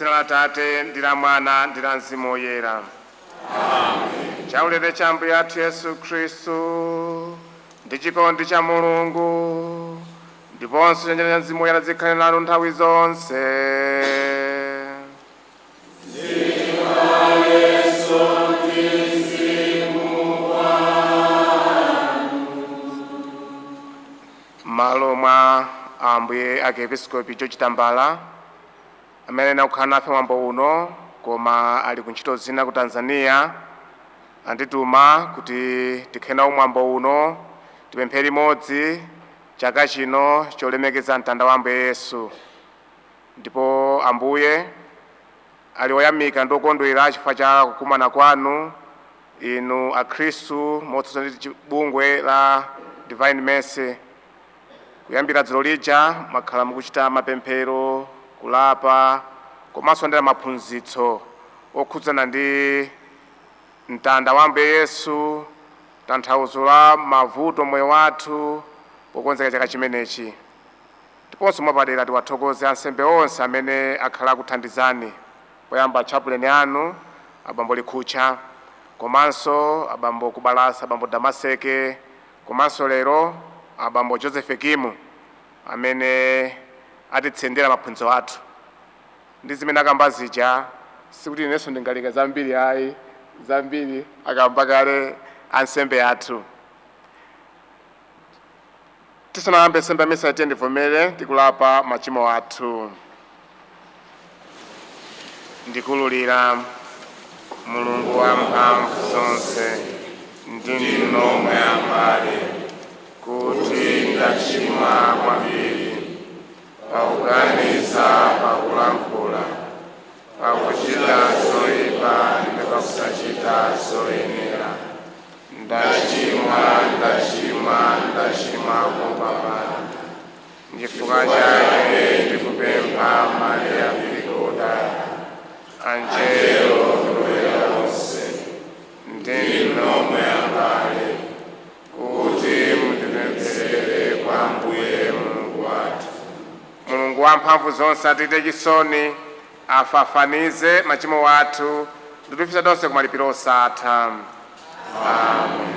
Dzina la Tate ndi la Mwana ndi la Mzimu Woyera. Chaulere cha Ambuye athu Yesu Khristu ndi chikondi cha Mulungu ndiponso chiyanjano cha Mzimu Woyera zikhale nanu nthawi zonse. M'malo mwa Ambuye Archiepiscopi George Tambala, amene anakukhala nafe mwambo uno koma ali ku ntchito zina ku Tanzania, andituma kuti tikhale nawo mwambo uno, tipemphere limodzi chaka chino cholemekeza mtanda wa Ambuye Yesu. Ndipo Ambuye ali woyamika ndi okondwera chifukwa cha kukumana kwanu inu Akhristu motsutsa ndi bungwe la Divine Mercy. Kuyambira dzulo lija mwakhala mukuchita mapemphero, kulapa komanso ndi maphunzitso okhudzana ndi mtanda wa Ambuye Yesu, tanthauzo la mavuto moyo wathu pokonzeka chaka chimenechi. Ndiponso mwapadera tiwathokoze ansembe onse amene akhala akuthandizani, poyamba chaplain anu Abambo Likhucha, komanso Abambo Kubalasa, Abambo Damaseke, komanso lero Abambo Joseph Kimu amene atitsendera maphunziro athu ndi zimene akamba zija. Sikuti inenso ndingalika zambiri ayi, zambiri akamba kale ansembe athu. Tisanayambe nsembe ya misa, tiye ndivomere tikulapa machimo athu. Ndikululira Mulungu wamphamvu zonse ndi inu nomwe abale, kuti ndachimwa kwambiri pakuganiza, pakulankhula, pakuchita zoyipa ndi pakusachita zoyenera. Ndachimwa, ndachimwa, ndachimwa kopambana. Chifukwa chake ndikupempha Mariya Virigo, anjelo oyera onse ndi inu nomwe abale, kuti mundipempherere kwa Ambuye Mulungu wathu. Mulungu wamphamvu zonse atichitire chisoni, afafanize machimo athu ndikutifisa tonse kumalipiro osatha. Amen.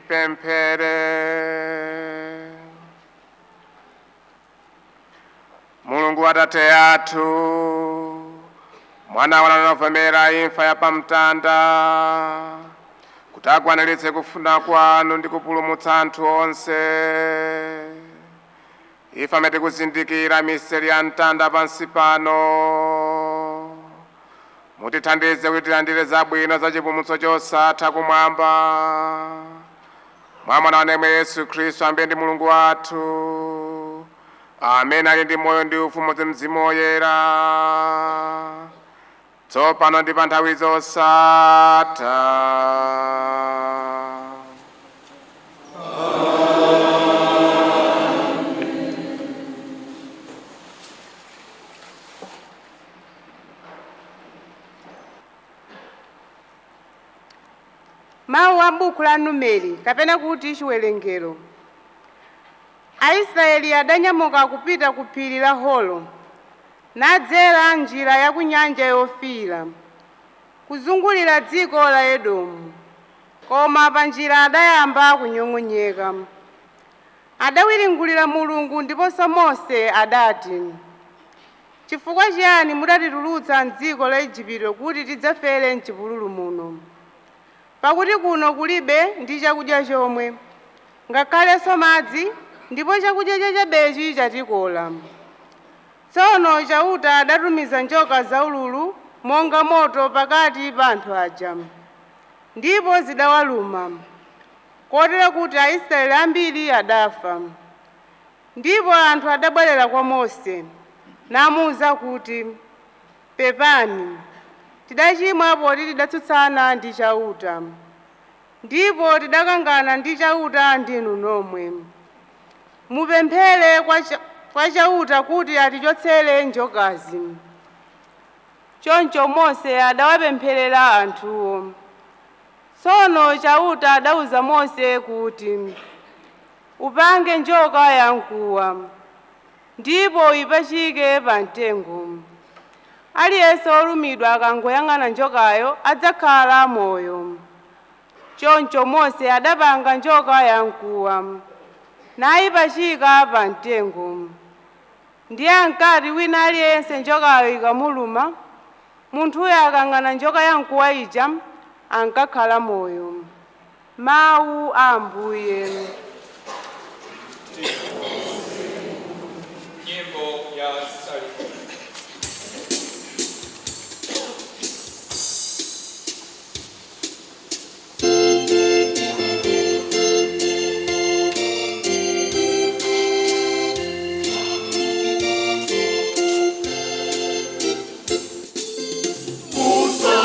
Tipemphere. Mulungu Atate athu, mwana wanu anavomera imfa ya pamtanda kuti akwaniritse kufuna kwanu ndi kupulumutsa anthu onse. Ife amene tikuzindikira misteri ya mtanda pansi pano, mutithandize kuti tilandire zabwino za chipulumutso chosatha kumwamba, mwa Mwana wanu yemwe Yesu Khristu, ambuye ndi Mulungu wathu, amene ali ndi moyo ndi ufumu ndi Mzimu Woyera, tsopano ndi pa nthawi zosatha. Mawu a buku la Numeri, kapena kuti Chiwerengero. Aisraeli adanyamuka kupita ku phiri la Horo, nadzera njira ya ku Nyanja Yofiira, kuzungulira dziko la Edomu. Koma pa njira adayamba kunyung'unyeka. Adawiringulira Mulungu ndiponso Mose, adati, "Chifukwa chiyani mudatitulutsa m'dziko la Igupto kuti tidzafere m'chipululu muno? Pakuti kuno kulibe ndi chakudya chomwe, ngakhalenso madzi, ndipo chakudya chachabechi chatikola." Tsono Chauta adatumiza njoka zaululu monga moto pakati pa anthu aja, ndipo zidawaluma, kotero kuti Aisraeli ambiri adafa. Ndipo anthu adabwerera kwa Mose namuwuza kuti, "Pepani, tidachimwa poti tidatsutsana ndi Chauta, ndipo tidakangana ndi Chauta ndinu nomwe. Mupemphere kwa Chauta kuti atichotsere njokazi." Choncho Mose adawapempherera anthuwo. Tsono Chauta adawuza Mose kuti, "Upange njoka yamkuwa ndipo uyipachike pa mtengo. Aliyense wolumidwa akangoyang'ana njokayo adzakhala moyo." Choncho Mose adapanga njoka yamkuwa nayipachika pa mtengo. Ndiye ankati wina aliyense njokayo ikamuluma, munthuyo akayang'ana njoka yamkuwa ija ankakhala moyo. Mawu a Ambuye. Nyimbo ya Salimo. Musa,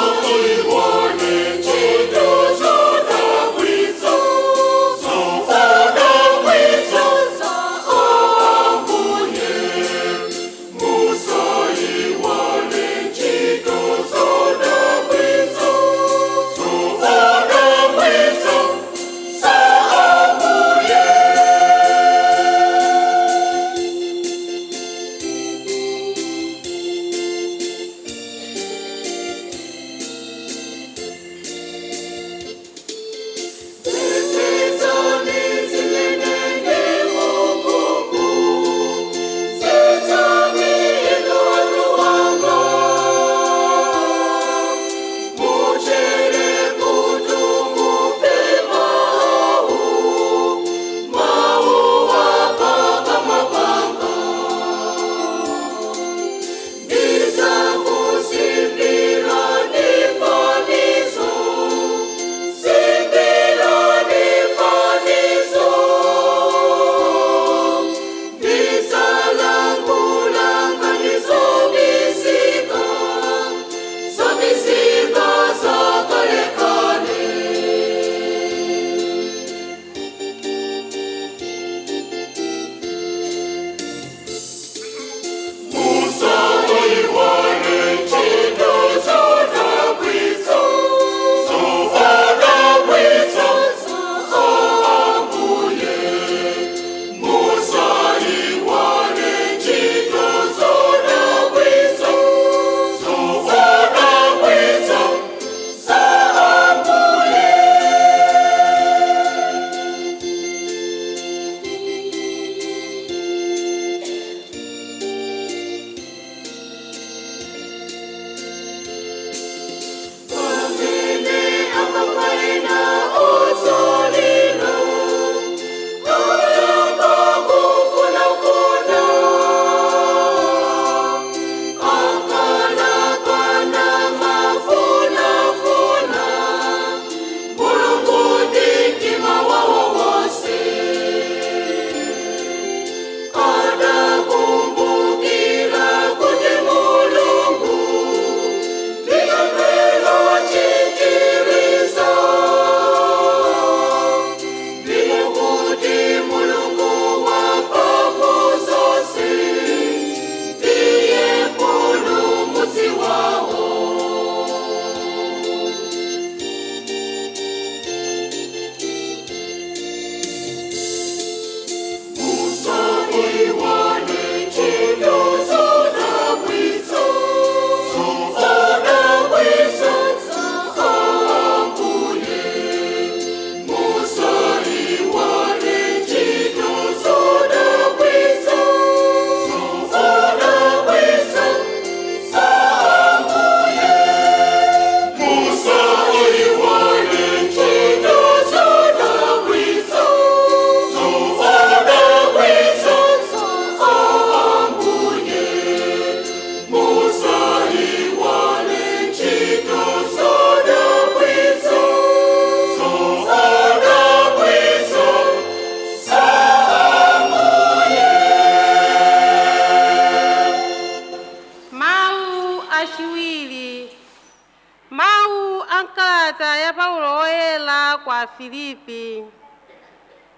a mkalata ya Paulo Woyera kwa Filipi.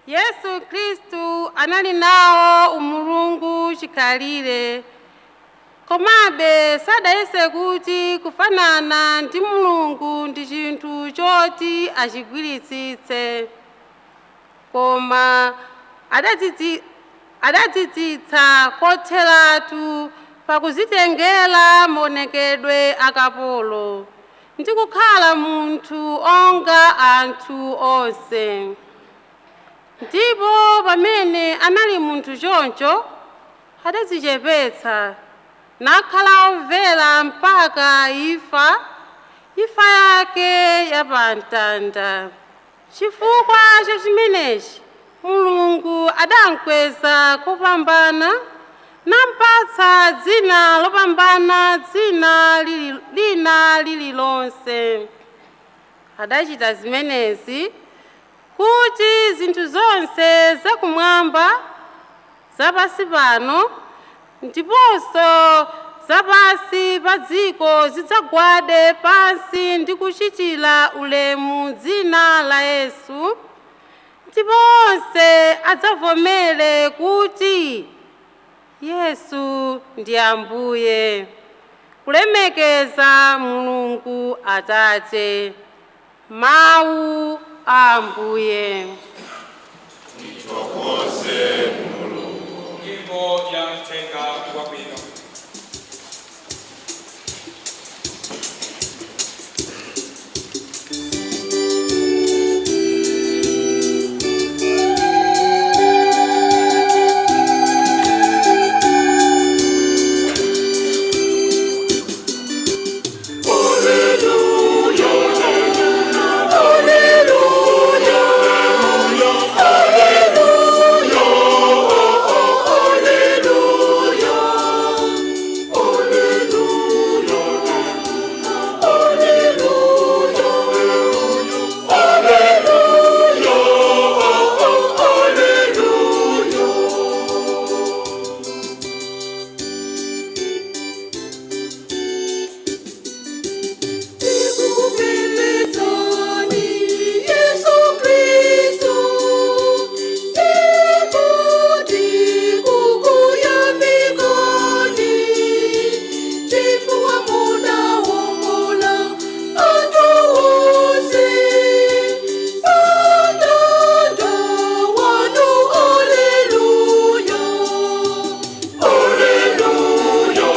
Yesu Khristu anali nawo umulungu chikhalire, komabe sadayese kuti kufanana ndi Mulungu ndi chinthu choti achigwiritsitse, koma adadzidzitsa kotheratu pakuzitengera maonekedwe akapolo ndi kukhala munthu onga anthu onse. Ndipo pamene anali munthu choncho, adadzichepetsa nakhala omvera mpaka imfa, imfa yake yapamtanda. Chifukwa cha chimenechi Mulungu adamkweza kopambana nampatsa dzina lopambana dzina lina lililonse. Adachita zimenezi kuti zinthu zonse zakumwamba, zapansi pano ndiponso zapansi pa dziko zidzagwade pansi ndi kuchitira ulemu dzina la Yesu, ndipo onse adzavomere kuti Yesu ndi Ambuye, kulemekeza Mulungu Atate. Mawu a Ambuye. Nyimbo ya Mthenga Wabwino. Tikupembedzani Yesu Kristu, tikuti kukuyamikani, chifukwa munawombola anthu onse, pamtanda wanu. Alleluya, Alleluya,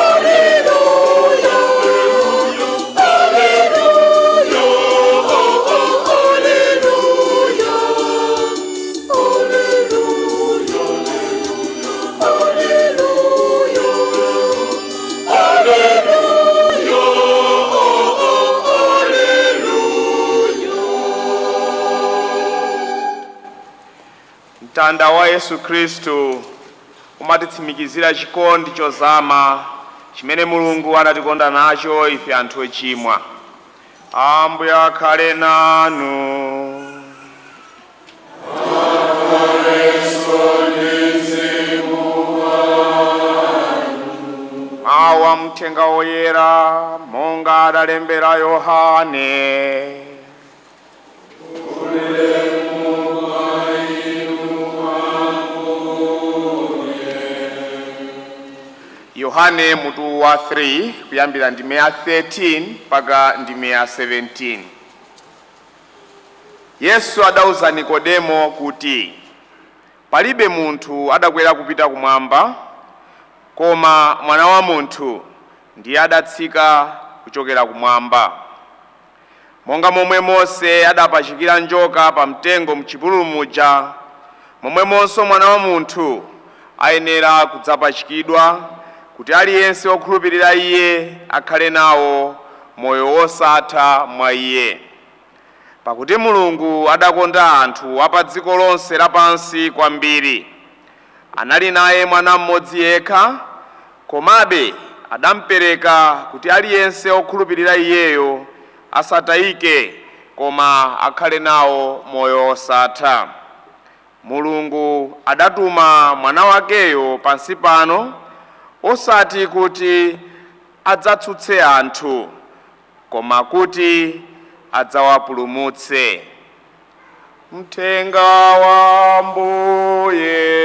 Alleluya. Mtanda wa Yesu Khristu umatitsimikizira chikondi chozama chimene Mulungu anatikonda nacho ife anthu ochimwa. Ambuye akhale nanu. Mawu a Mthenga Woyera monga adalembera Yohane. Yohane mutu wa 3, kuyambira ndime ya 13 mpaka ndime ya 17. Yesu adauza Nikodemo kuti, palibe munthu adakwera kupita kumwamba, koma mwana wa munthu ndiye adatsika kuchokera kumwamba. Monga momwe Mose adapachikira njoka pamtengo mchipululu muja, momwemonso mwana wa munthu ayenera kudzapachikidwa, kuti aliyense wokhulupirira iye akhale nawo moyo wosatha mwa iye. Pakuti Mulungu adakonda anthu a pa dziko lonse lapansi kwambiri. Anali naye mwana mmodzi yekha, komabe adampereka kuti aliyense wokhulupirira iyeyo asatayike, koma akhale nawo moyo wosatha. Mulungu adatuma mwana wakeyo pansi pano, osati kuti adzatsutse anthu, koma kuti adzawapulumutse. Mthenga wa Ambuye.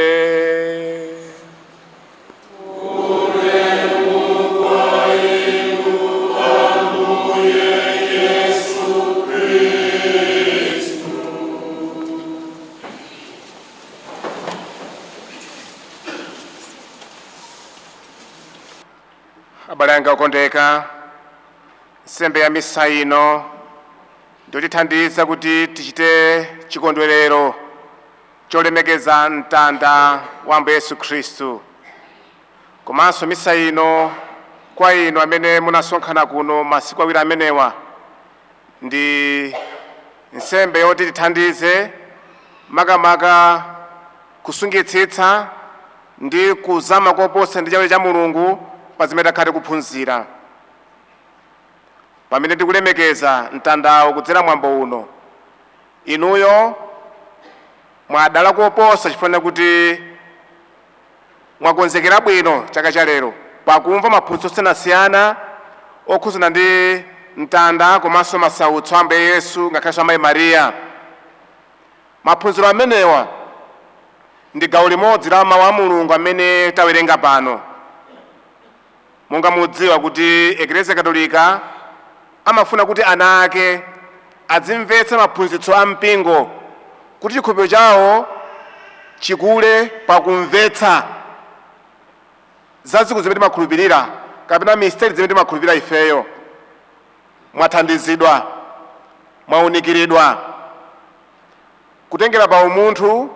Abale anga okondeka, nsembe ya misa ino ndiyotithandiza kuti tichite chikondwerero cholemekeza mtanda wa Ambuye Yesu Khristu. Komanso misa ino kwa inu amene munasonkhana kuno masiku awiri amenewa ndi nsembe yoti tithandize makamaka kusungitsitsa ndi kuzama koposa ndi chaulere cha Mulungu pa zimene takhala tikuphunzira. Pamene tikulemekeza mtandawo kudzera mwambo uno, inuyo mwadala koposa chifukwa kuti mwakonzekera bwino chaka cha lero pakumva maphunziro osiyanasiyana okhudzana ndi mtanda komanso masautso a Ambuye Yesu ngakhalenso Amayi Mariya. Maphunziro amenewa ndi gawo limodzi la mawu a Mulungu amene tawerenga pano. Monga mudziwa kuti Eklesia Katolika amafuna kuti ana ake adzimvetsa maphunzitso a mpingo kuti chikhulupiriro chawo chikule pakumvetsa zazikulu zimene timakhulupirira kapena misteri zimene timakhulupirira ifeyo. Mwathandizidwa, mwaunikiridwa kutengera pa umunthu.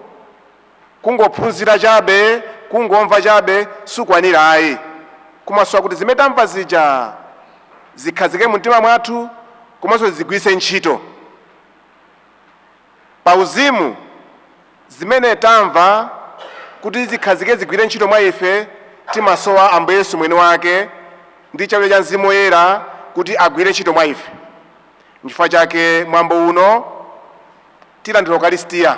Kungophunzira chabe, kungomva chabe sikwanira ayi, kumasowa kuti zimene tamva zija zikhazike mu mtima mwathu komanso zigwiritse ntchito pa uzimu. Zimene tamva kuti zikhazike, zigwire ntchito mwa ife, timasowa Ambuye Yesu mwini wake ndi chaulere cha Mzimu Woyera kuti agwire ntchito mwa ife. Nchifukwa chake mwambo uno tilandira Ukaristiya,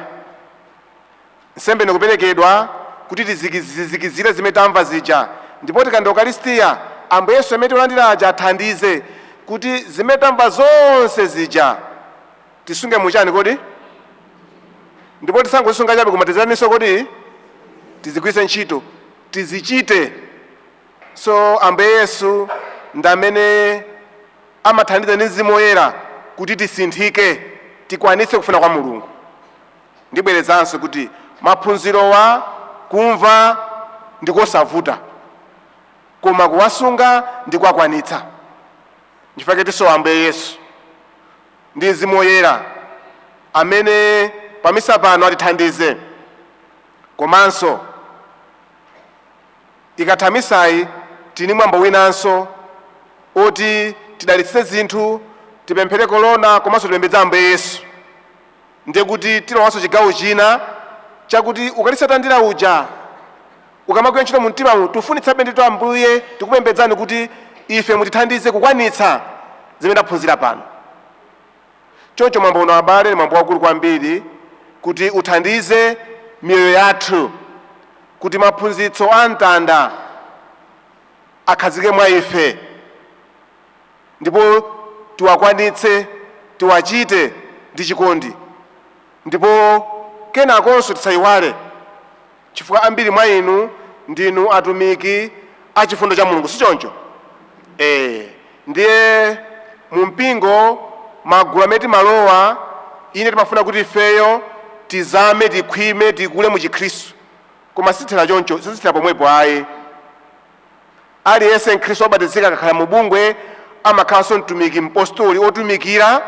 nsembe nikuperekedwa kuti tizikizire zimene tamva zija. Ndipo tikalandira Ukaristiya, Ambuye Yesu amene tikulandira aja athandize kuti zimene tamva zonse zija tisunge muchani kodi, ndipo tisangozisunga chabe, koma tizilaninso kodi tizigwiritse ntchito, tizichite. So Ambuye Yesu ndi amene amathandiza ndi Mzimu Woyera kuti tisinthike, tikwanitse kufuna kwa Mulungu. Ndibwerezanso kuti maphunzirowa kumva ndikosavuta, koma kuwasunga ndi kuwakwanitsa. Nchifukwa tisowa Ambuye Yesu ndi Mzimu Woyera amene pamisa pano atithandize. Komanso ikatha misayi tini mwambo winanso oti tidalitse zinthu, tipemphere kolona komanso tipembedze Ambuye Yesu. Ndiye kuti tilowanso chigawo china chakuti ukalisatandira uja ukamagwira ntchito mu mtimamu, tifunitsabe ndithu Ambuye, tikupembedzani kuti ife mutithandize kukwanitsa zimene taphunzira pano. Choncho mwambo uno, abale, ni mwambo wakulu kwambiri kuti uthandize miyoyo yathu kuti maphunzitso a mtanda akhazike mwa ife ndipo tiwakwanitse, tiwachite ndi chikondi. Ndipo kenakonso tisayiwale, chifukwa ambiri mwa inu ndinu atumiki a chifundo cha Mulungu, si choncho? Ndiye mu mpingo, magulu amene timalowa, ine timafuna kuti ifeyo tizame, tikhwime, tikule mu Chikhristu, koma sithera choncho, sizithera pomwepo ayi. Aliyense Mkhristu wabatizika akakhala mu bungwe amakhalanso mtumiki, mpostoli otumikira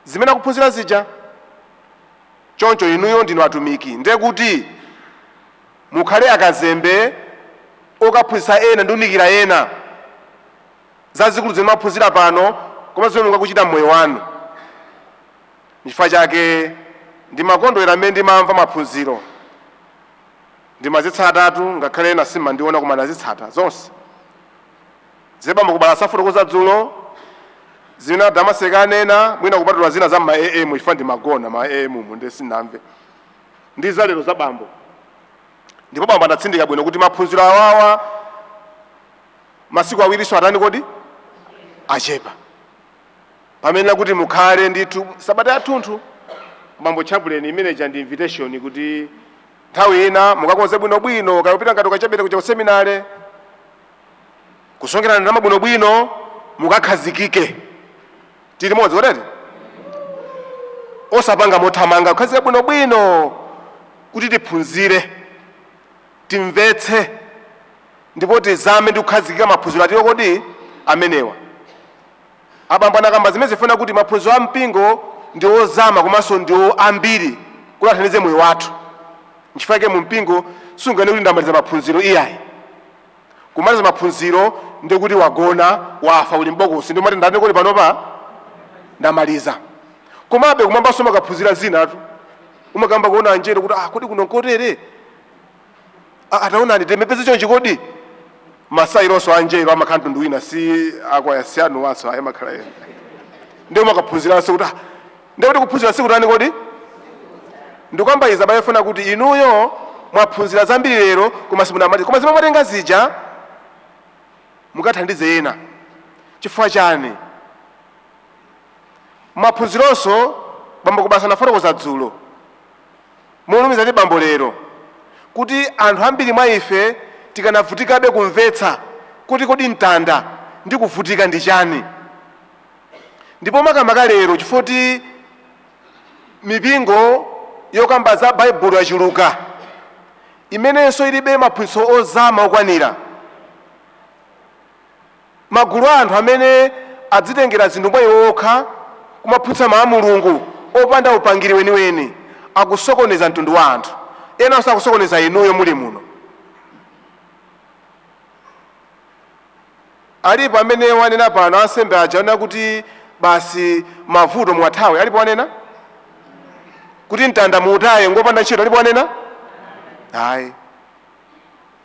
zimene akuphunzira zija. Choncho inuyo ndinu atumiki, ndiye kuti mukhale akazembe okaphunzitsa ena ndi unikira ena zazikulu zimene mwaphunzira pano koma zimene mungakuchita mmoyo wanu. Nchifukwa chake ndimakondwera mmene ndimamva maphunziro, ndimazitsatatu, ngakhale ena simmandiona, koma ndazitsata zonse. Zebambo kubala safotokoza dzulo zina, Damaseka anena, mwina kupatula zina za ma am, chifukwa ndimagona ma am mu, ndi sinamve ndi zalero za bambo. Ndipo bambo anatsindika bwino kuti maphunziro awawa masiku awiriso atani kodi. Achepa. Pamene kuti mukhale ndithu sabata yathunthu. Bambo chaplain, imeneja ndi invitation kuti nthawi ina mukakonze bwinobwino, kayopita ngati ukachapita kuja ku seminare, kusongerana ndalama bwinobwino, mukakhazikike. Tili modzi kotete, osapanga mothamanga, kukhazika bwinobwino kuti tiphunzire, timvetse ndipo tizame ndi kukhazikika maphunziro atiwo kodi amenewa. Abambo anakamba zimene zifuna kuti maphunziro a mpingo ndi ozama komanso ndi ambiri kuti athandize moyo wathu. Nchifukwa chake mu mpingo sungane kuti ndamaliza maphunziro, iyayi. Kumaliza maphunziro ndi kuti wagona, wafa, uli m'bokosi, ndi umati ndani kodi panopa ndamaliza. Komabe kumwambanso makaphunzira zinatu, umakamba kuona anjelo kuti, "Ah, kodi kuno nkotere? Ah, ataonani timepeze chonchi kodi?" Masaironso anjelo amakhala mtundu wina, si akwaya, si anuwanso ayi, amakhala ena. Ndi umakaphunziranso kuti, ah, ndikuti kuphunzira sikutani kodi. Ndikuyamba izi, abale, funa kuti inuyo mwaphunzira zambiri lero, koma simunamalize. Koma zimwe mwatenga zija mukathandize ena. Chifukwa chani? Maphunzironso bambo kubasa anafotokoza dzulo molumiza ndi bambo lero kuti anthu ambiri mwa ife tikanavutikabe kumvetsa kuti kodi mtanda ndi kuvutika ndi chani. Ndipo makamaka lero, chifukwa mipingo yokamba za Baibulo yachuluka, imenenso ilibe maphunzitso ozama okwanira, magulu a anthu amene adzitengera zinthu mwa iwo okha kumaphunzitsa mawu a Mulungu opanda upangiri weniweni, akusokoneza mtundu wa anthu. Enanso akusokoneza inuyo muli muno. Alipo amene wanena pano, ansembe aja anena kuti basi mavuto muwathawe? Alipo wanena kuti mtanda muutaye, ngopanda ntchito? Alipo wanena? Ayi.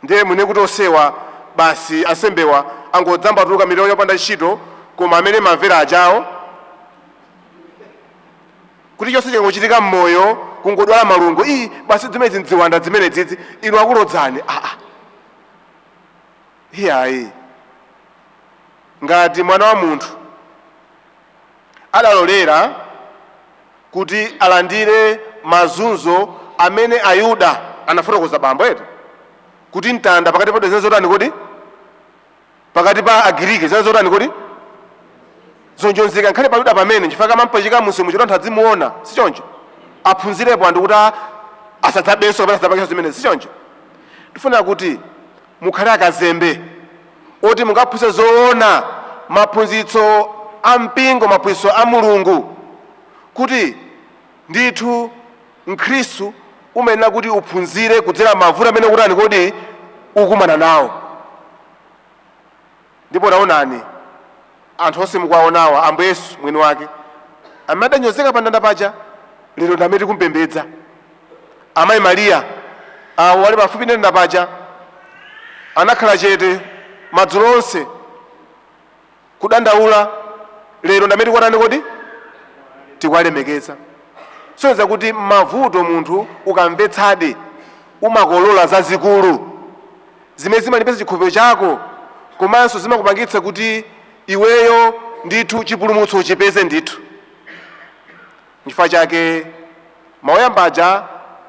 Ndiye mwine kuti osewa basi ansembewa angodzambatuluka milomo yopanda ntchito, koma amene mamvera ajawo kuti chonse chikangochitika m'moyo, kungodwala malungo, iyi basi zimene ziwanda zimene dzidzi inu akulodzani. Aa, iyayi. Ngati mwana wa munthu adalolera kuti alandire mazunzo amene Ayuda anafotokoza bambo eti kuti mtanda pakati pa zene zotani kodi, pakati pa Agiriki zene zotani kodi, zonjonzeka nkhale pa Yuda pamene nchifukwa kamampachika musimu choti anthu adzimuona, si choncho? Aphunzirepo anthu kuti asadzabenso kapena asadzapangenso zimenezi, si choncho? Tifuna kuti mukhale akazembe oti mungaphunzitse zoona maphunzitso a mpingo, maphunzitso a Mulungu, kuti ndithu mkhristu umayenera kuti uphunzire kudzera mavuto amene kutani kodi ukumana nawo. Ndipo taonani anthu onse mukuwaonawa, Ambuye Yesu mwini wake amene adanyozeka pa mtanda paja, lero ndi amene tikumpembedza. Amayi Mariya awo ali pafupi ndi mtanda paja, anakhala chete madzulo onse kudandaula, lero ndi amene tikuwatani kodi tikuwalemekeza. Soneza kuti mavuto munthu ukamvetsadi umakolola zazikulu zimene zimalimbitsa chikhulupiriro chako, komanso zimakupangitsa kuti iweyo ndithu chipulumutso uchipeze ndithu. Nchifukwa chake mawu aja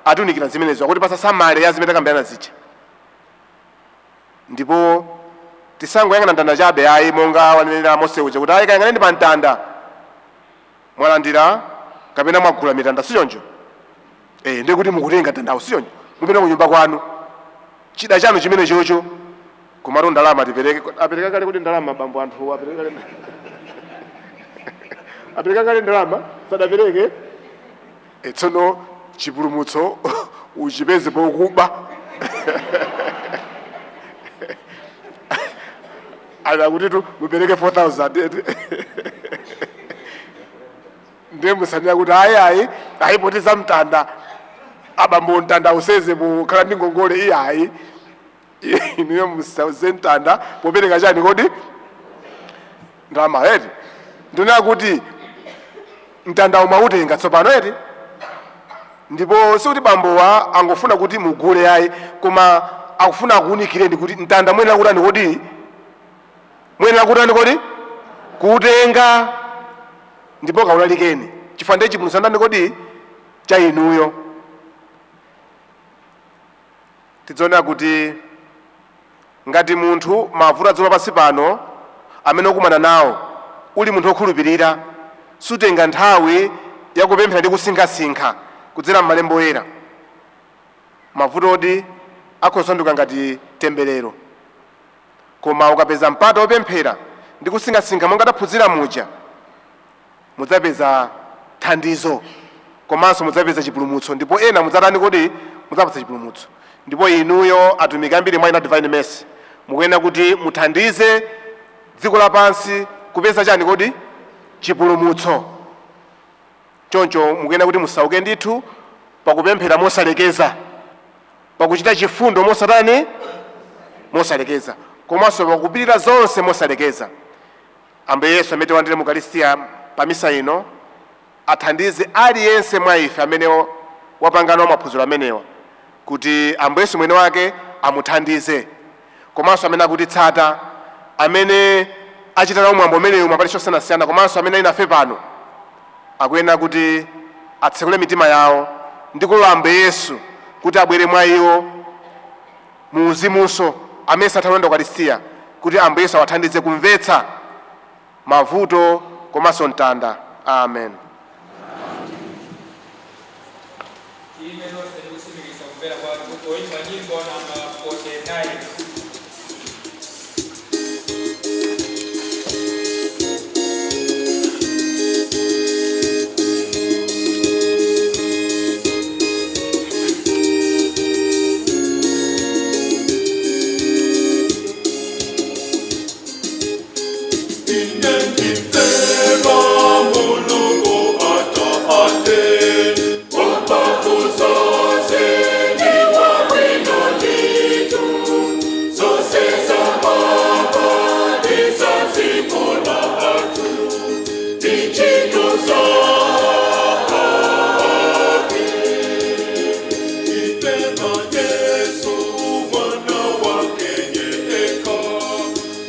atiunikira zimenezo, akuti pasasamale ya zimene takambirana zija. Ndipo tisangoyang'ana mtanda chabe ayi, monga wanenera Mose uja kuti ayi, kayang'aneni pa mtanda. Mwalandira kapena mwagula mitanda, si choncho? Eh, ndiye kuti mukutenga mtandawo, si choncho? Mupita ku nyumba kwanu, chida chanu chimene chocho. Komatu ndalama tipereke, apereka kale kuti ndalama bambo, anthu apereka kale, apereka kale ndalama, sadapereke. E, tsono chipulumutso uchipeze pokuba akutitu mupereke 4000 eti. Ndiye musanena kuti ayi, ayi, ayi, poti za mtanda abambo, mtanda useze mukhala ndi ngongole, iye ayi. Inuyo musauze mtanda popereka chani kodi ndalama eti. Ndinena kuti mtanda umautenga tsopano eti, ndipo sikuti bambowa angofuna kuti mugule ayi, koma akufuna akuwunikireni kuti mtanda muyenera kutani kodi, muyenera kutani kodi. Kuutenga ndipo kaulalikeni, chifukwa ndiye chipulumutso ndani kodi? Cha inuyo. Tidzaona kuti ngati munthu mavuto adziko lapansi pano amene ukumana nawo, uli munthu wokhulupirira, sutenga nthawi yakupemphera ndi kusinkhasinkha kudzera m'malembo oyera, mavuto odi akhosanduka ngati temberero. Koma ukapeza mpata wopemphera ndi kusinkhasinkha monga taphunzira muja, mudzapeza thandizo komanso mudzapeza chipulumutso, ndipo ena mudzatani kodi? Mudzapatsa chipulumutso. Ndipo inuyo atumiki ambiri mwa ina Divine Mercy mukuyenera kuti muthandize dziko lapansi kupeza chani kodi? Chipulumutso. Choncho mukuyenera kuti musauke ndithu pakupemphera mosalekeza, pakuchita chifundo mosatani? Mosalekeza, komanso pakupirira zonse mosalekeza. Ambuye Yesu amene tiwandire mu Ukaristiya pamisa ino athandize aliyense mwa ife amene wapangana maphunziro amenewa, kuti Ambuye Yesu mwini wake amuthandize, komanso amene akutitsata, amene achita nawo mwambo umenewu maparishi osiyanasiyana, komanso amene ali nafe pano, akuyenera kuti atsekule mitima yawo ndi kulola Ambuye Yesu kuti abwere mwa iwo mu uzimunso, amene satha kuyenda Ukaristiya, kuti Ambuye Yesu awathandize kumvetsa mavuto komanso mtanda. Amen. Ime nonse ndikutsimikiza kumvera kwathu poimba nyimbo namba 49. Inendifera Mulungu Atate, wamphamvu zonse ndi wabwino ndithu, zonse zamwamba ndi za dziko lathu, ndi ntchito zake. Ifera Yesu mwana wake yekha,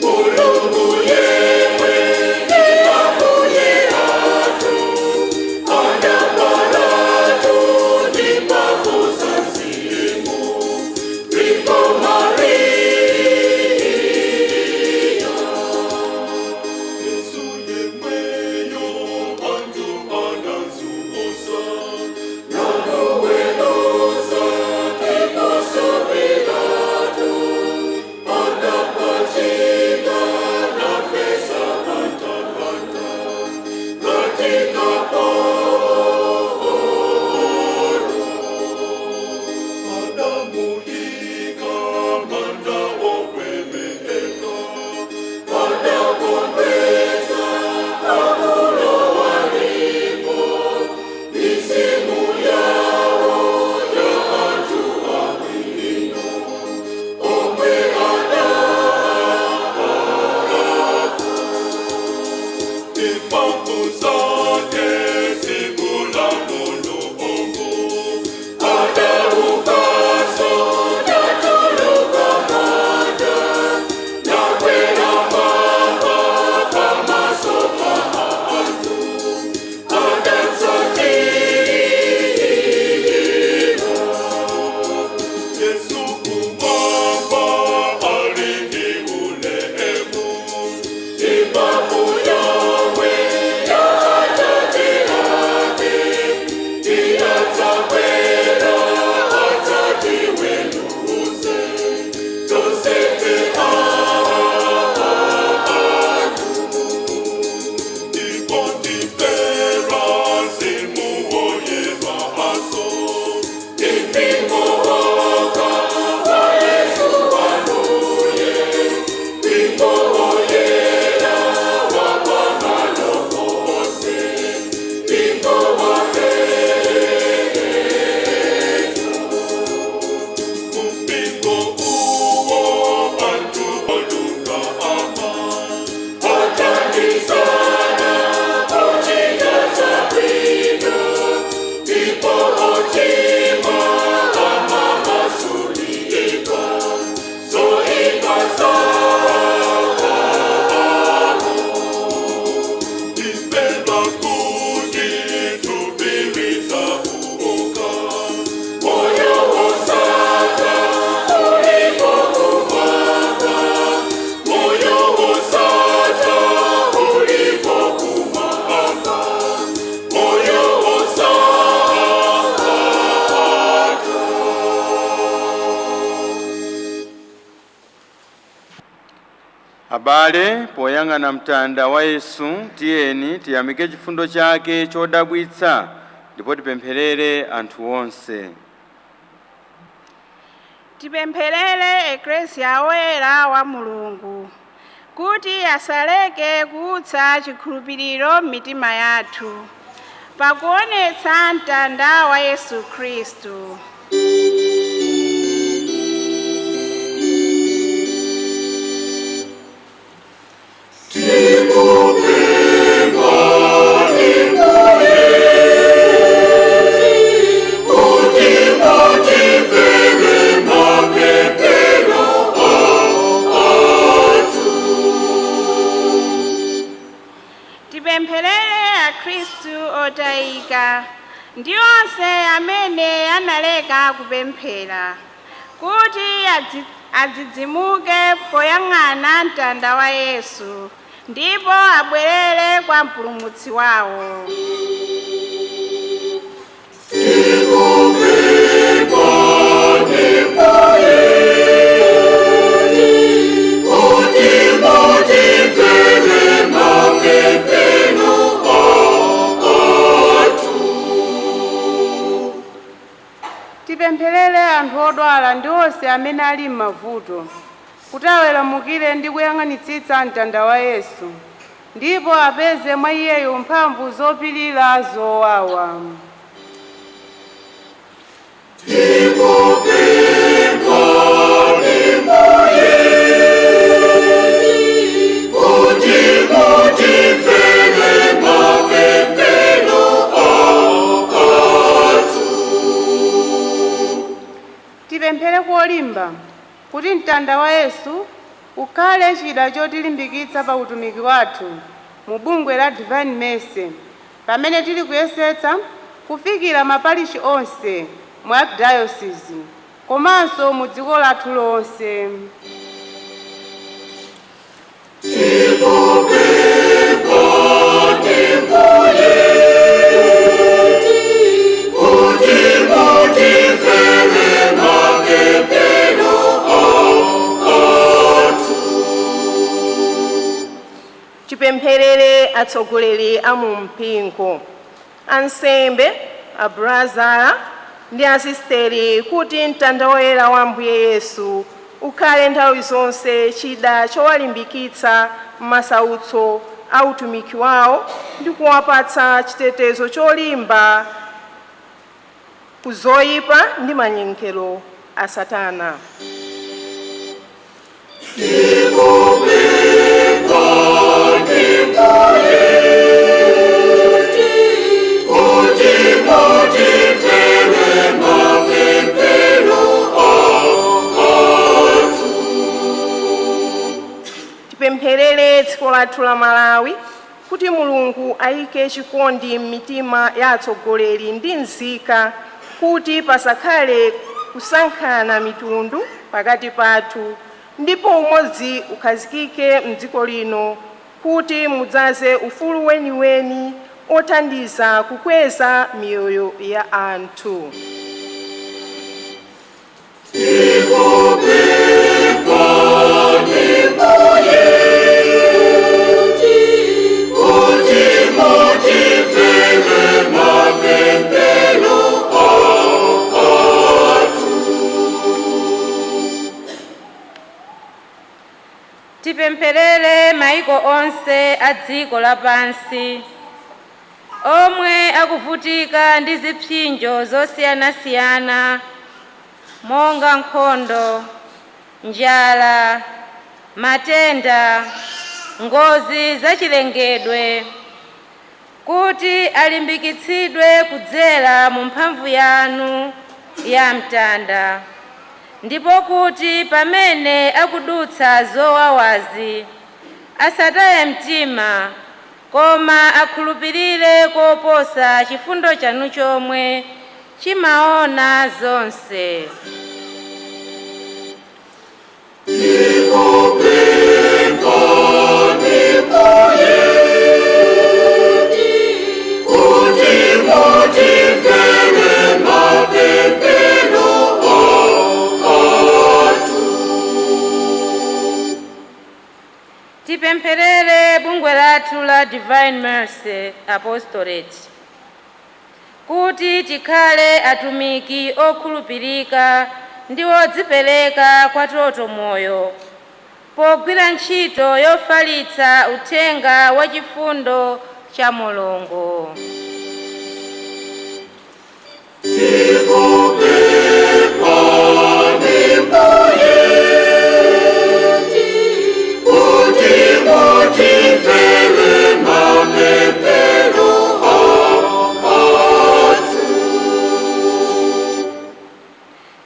Mulungu yemwe ndi Ambuye athu, anabalatu ndi mphamvu za Mzimu, Virgo Maria. Yesu yemweyo anthu anazunza, namuweruza ndiponso Pilato, anapachika nafesa patapata katika poro, anamuika manda wokwemeka, anagombeza akulowa mizimu yawo ya anthu abwino omwe anafa. Imphamvu zake zikula Mulungu, adaukaso natuluka manda, nakwera mwamba pamaso pa anthu, adatsatira. Yesu kumwamba ali ndi ulemu, imphamvu yomwe ya Atate. Abale, poyang'ana mtanda wa Yesu, tiyeni tiyamike chifundo chake chodabwitsa ndipo tipempherere anthu onse. Tipempherere Eklesia Woyera wa Mulungu kuti asaleke kuutsa chikhulupiriro m'mitima yathu pakuonetsa mtanda wa Yesu Khristu. Tipempherere akhristu otayika ndi onse amene analeka kupemphera kuti adzidzimuke poyang'ana mtanda wa Yesu ndipo abwerere kwa mpulumutsi wawo. Tipempherere anthu odwala ndi onse amene ali m'mavuto kuti aweramukire ndi kuyang'anitsitsa mtanda wa Yesu ndipo apeze mwa iyeyo mphamvu zopirira zowawa. Tipemphere kolimba kuti mtanda wa Yesu ukhale chida chotilimbikitsa pa utumiki wathu mu bungwe la Divine Mercy pamene tili kuyesetsa kufikira maparishi onse mu Archdiocese komanso mu dziko lathu lonse. Tipempherere atsogoleri a mu mpingo, ansembe, abrazala ndi asisteri kuti mtanda woyera wa Ambuye Yesu ukhale nthawi zonse chida chowalimbikitsa m'masautso a utumiki wawo ndi kuwapatsa chitetezo cholimba ku zoyipa ndi manyengero a Satana. Tipempherere dziko lathu la Malawi kuti Mulungu ayike chikondi m'mitima ya atsogoleri ndi nzika kuti pasakhale kusankhana mitundu pakati pathu ndipo umodzi ukhazikike mdziko lino kuti mudzaze ufulu weniweni othandiza kukweza miyoyo ya anthu. Tipempherere maiko onse a dziko lapansi omwe akuvutika ndi zipsinjo zosiyanasiyana monga nkhondo, njala, matenda, ngozi zachilengedwe, kuti alimbikitsidwe kudzera mu mphamvu yanu ya mtanda ndipo kuti pamene akudutsa zowawazi asataye mtima koma akhulupirire koposa chifundo chanu chomwe chimaona zonse. lathu la Divine Mercy Apostolate kuti tikhale atumiki okhulupirika ndi odzipereka kwa toto moyo pogwira ntchito yofalitsa uthenga wa chifundo cha Mulungu.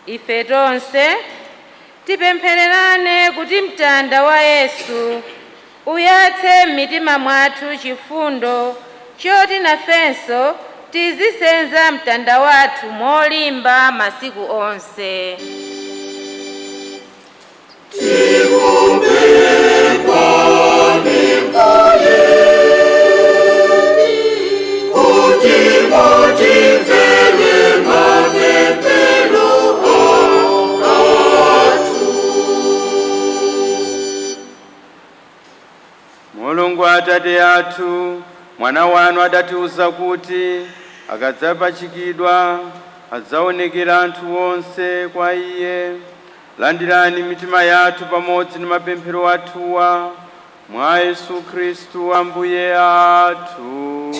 Ife tonse tipemphererane kuti mtanda wa Yesu uyatse m'mitima mwathu chifundo choti nafenso tizisenza mtanda wathu molimba masiku onse. Mulungu Atate athu, mwana wanu adatiuza kuti akadzapachikidwa adzaonekera anthu onse kwa iye. Landirani mitima yathu pamodzi ndi mapemphero athuwa mwa Yesu Khristu Ambuye athu.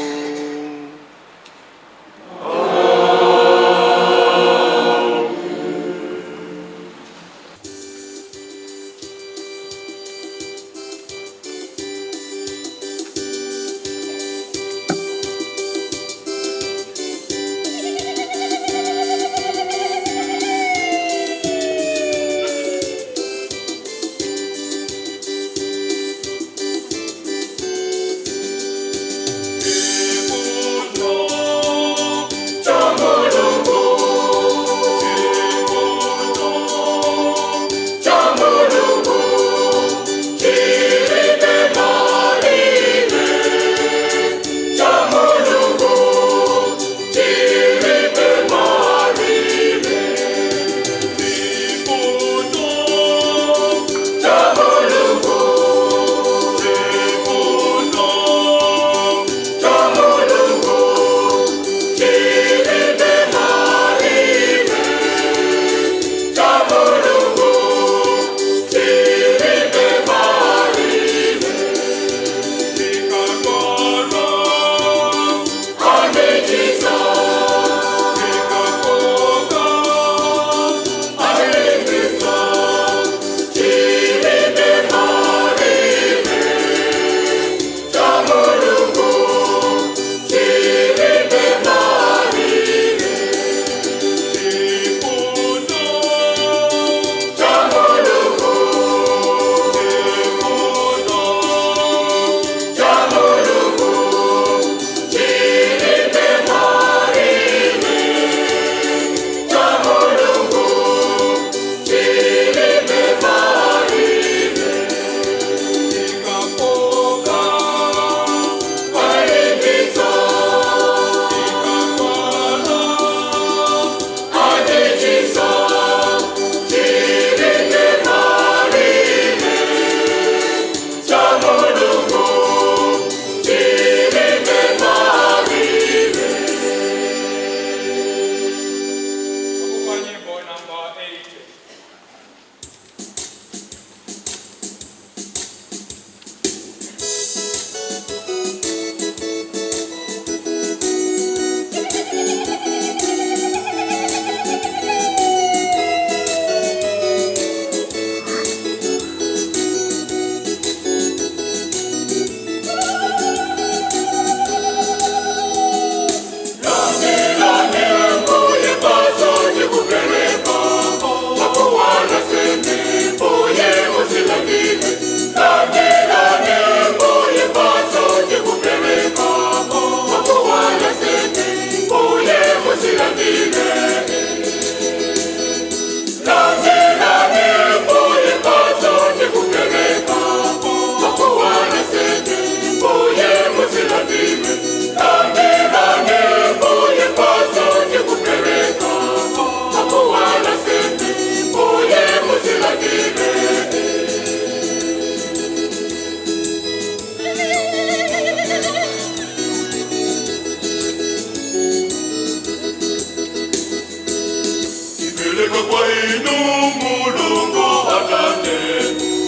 Inu Mulungu Atate,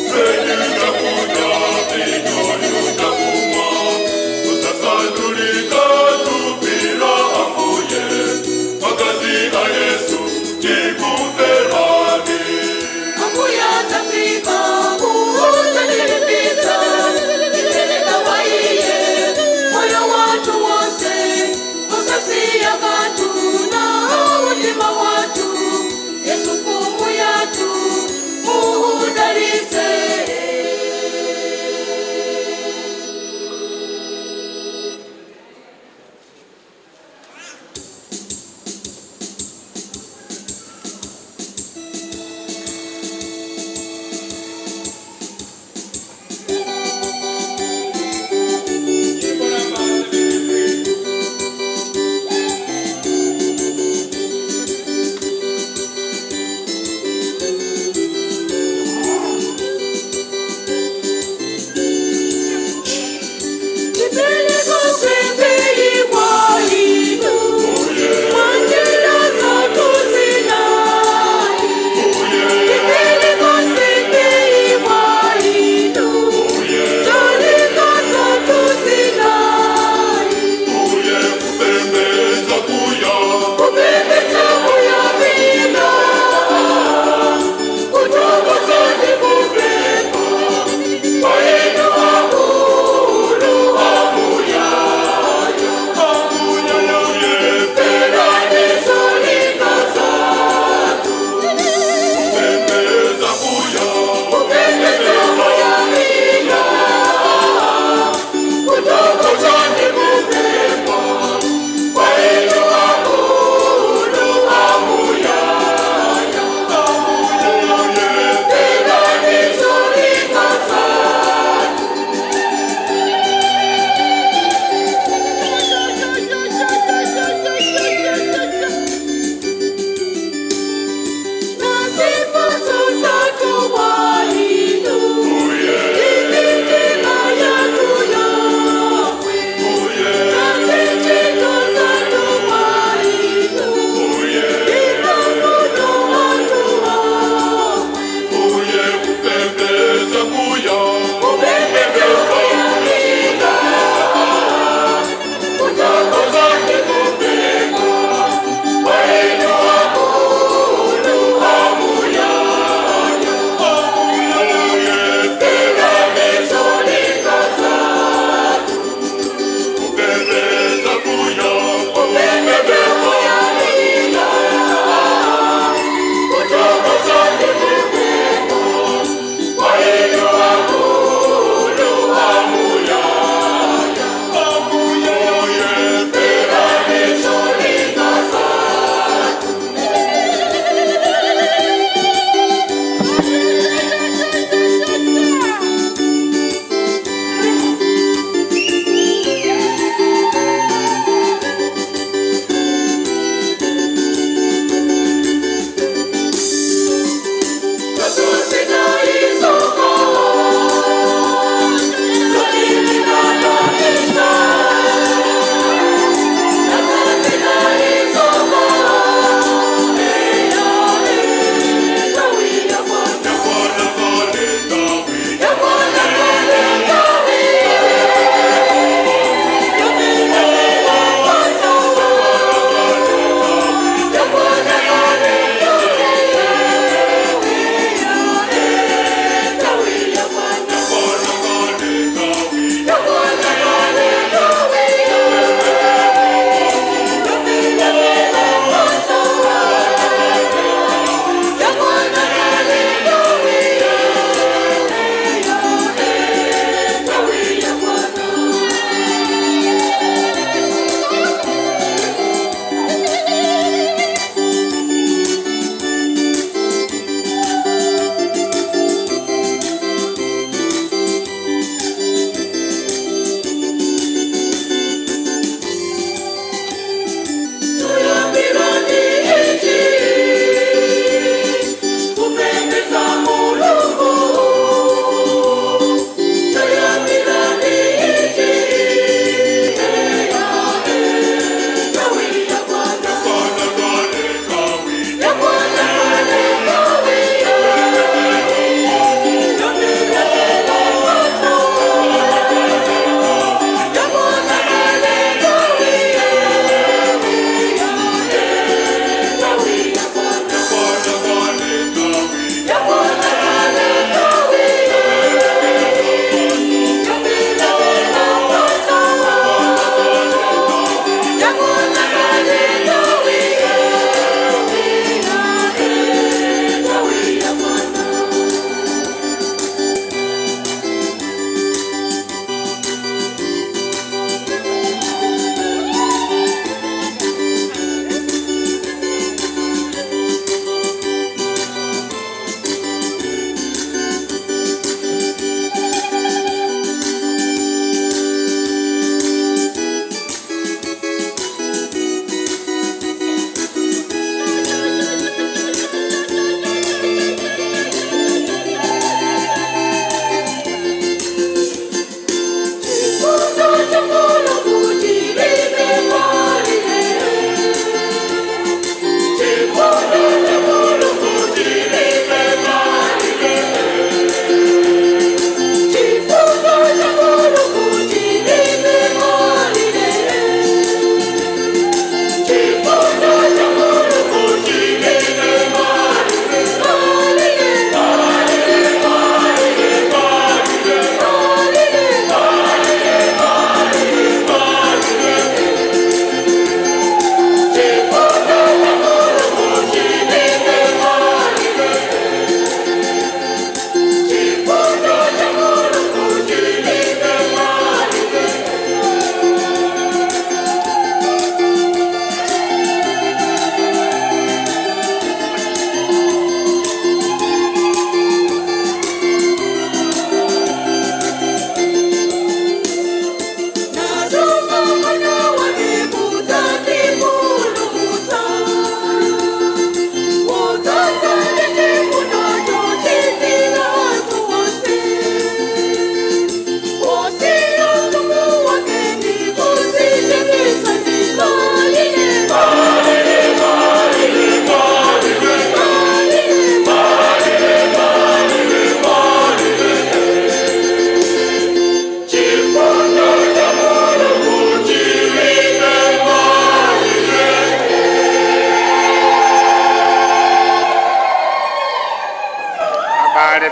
Tweni chakuja, vinyoyo chakumwa, tusasandulika tupila Ambuye, magazi a Yesu tikumverani. Ambuya tafika kuutanilipita ipeleka waiye moyo watu wose usasiya katu na ulima watu Yesu mfumu ya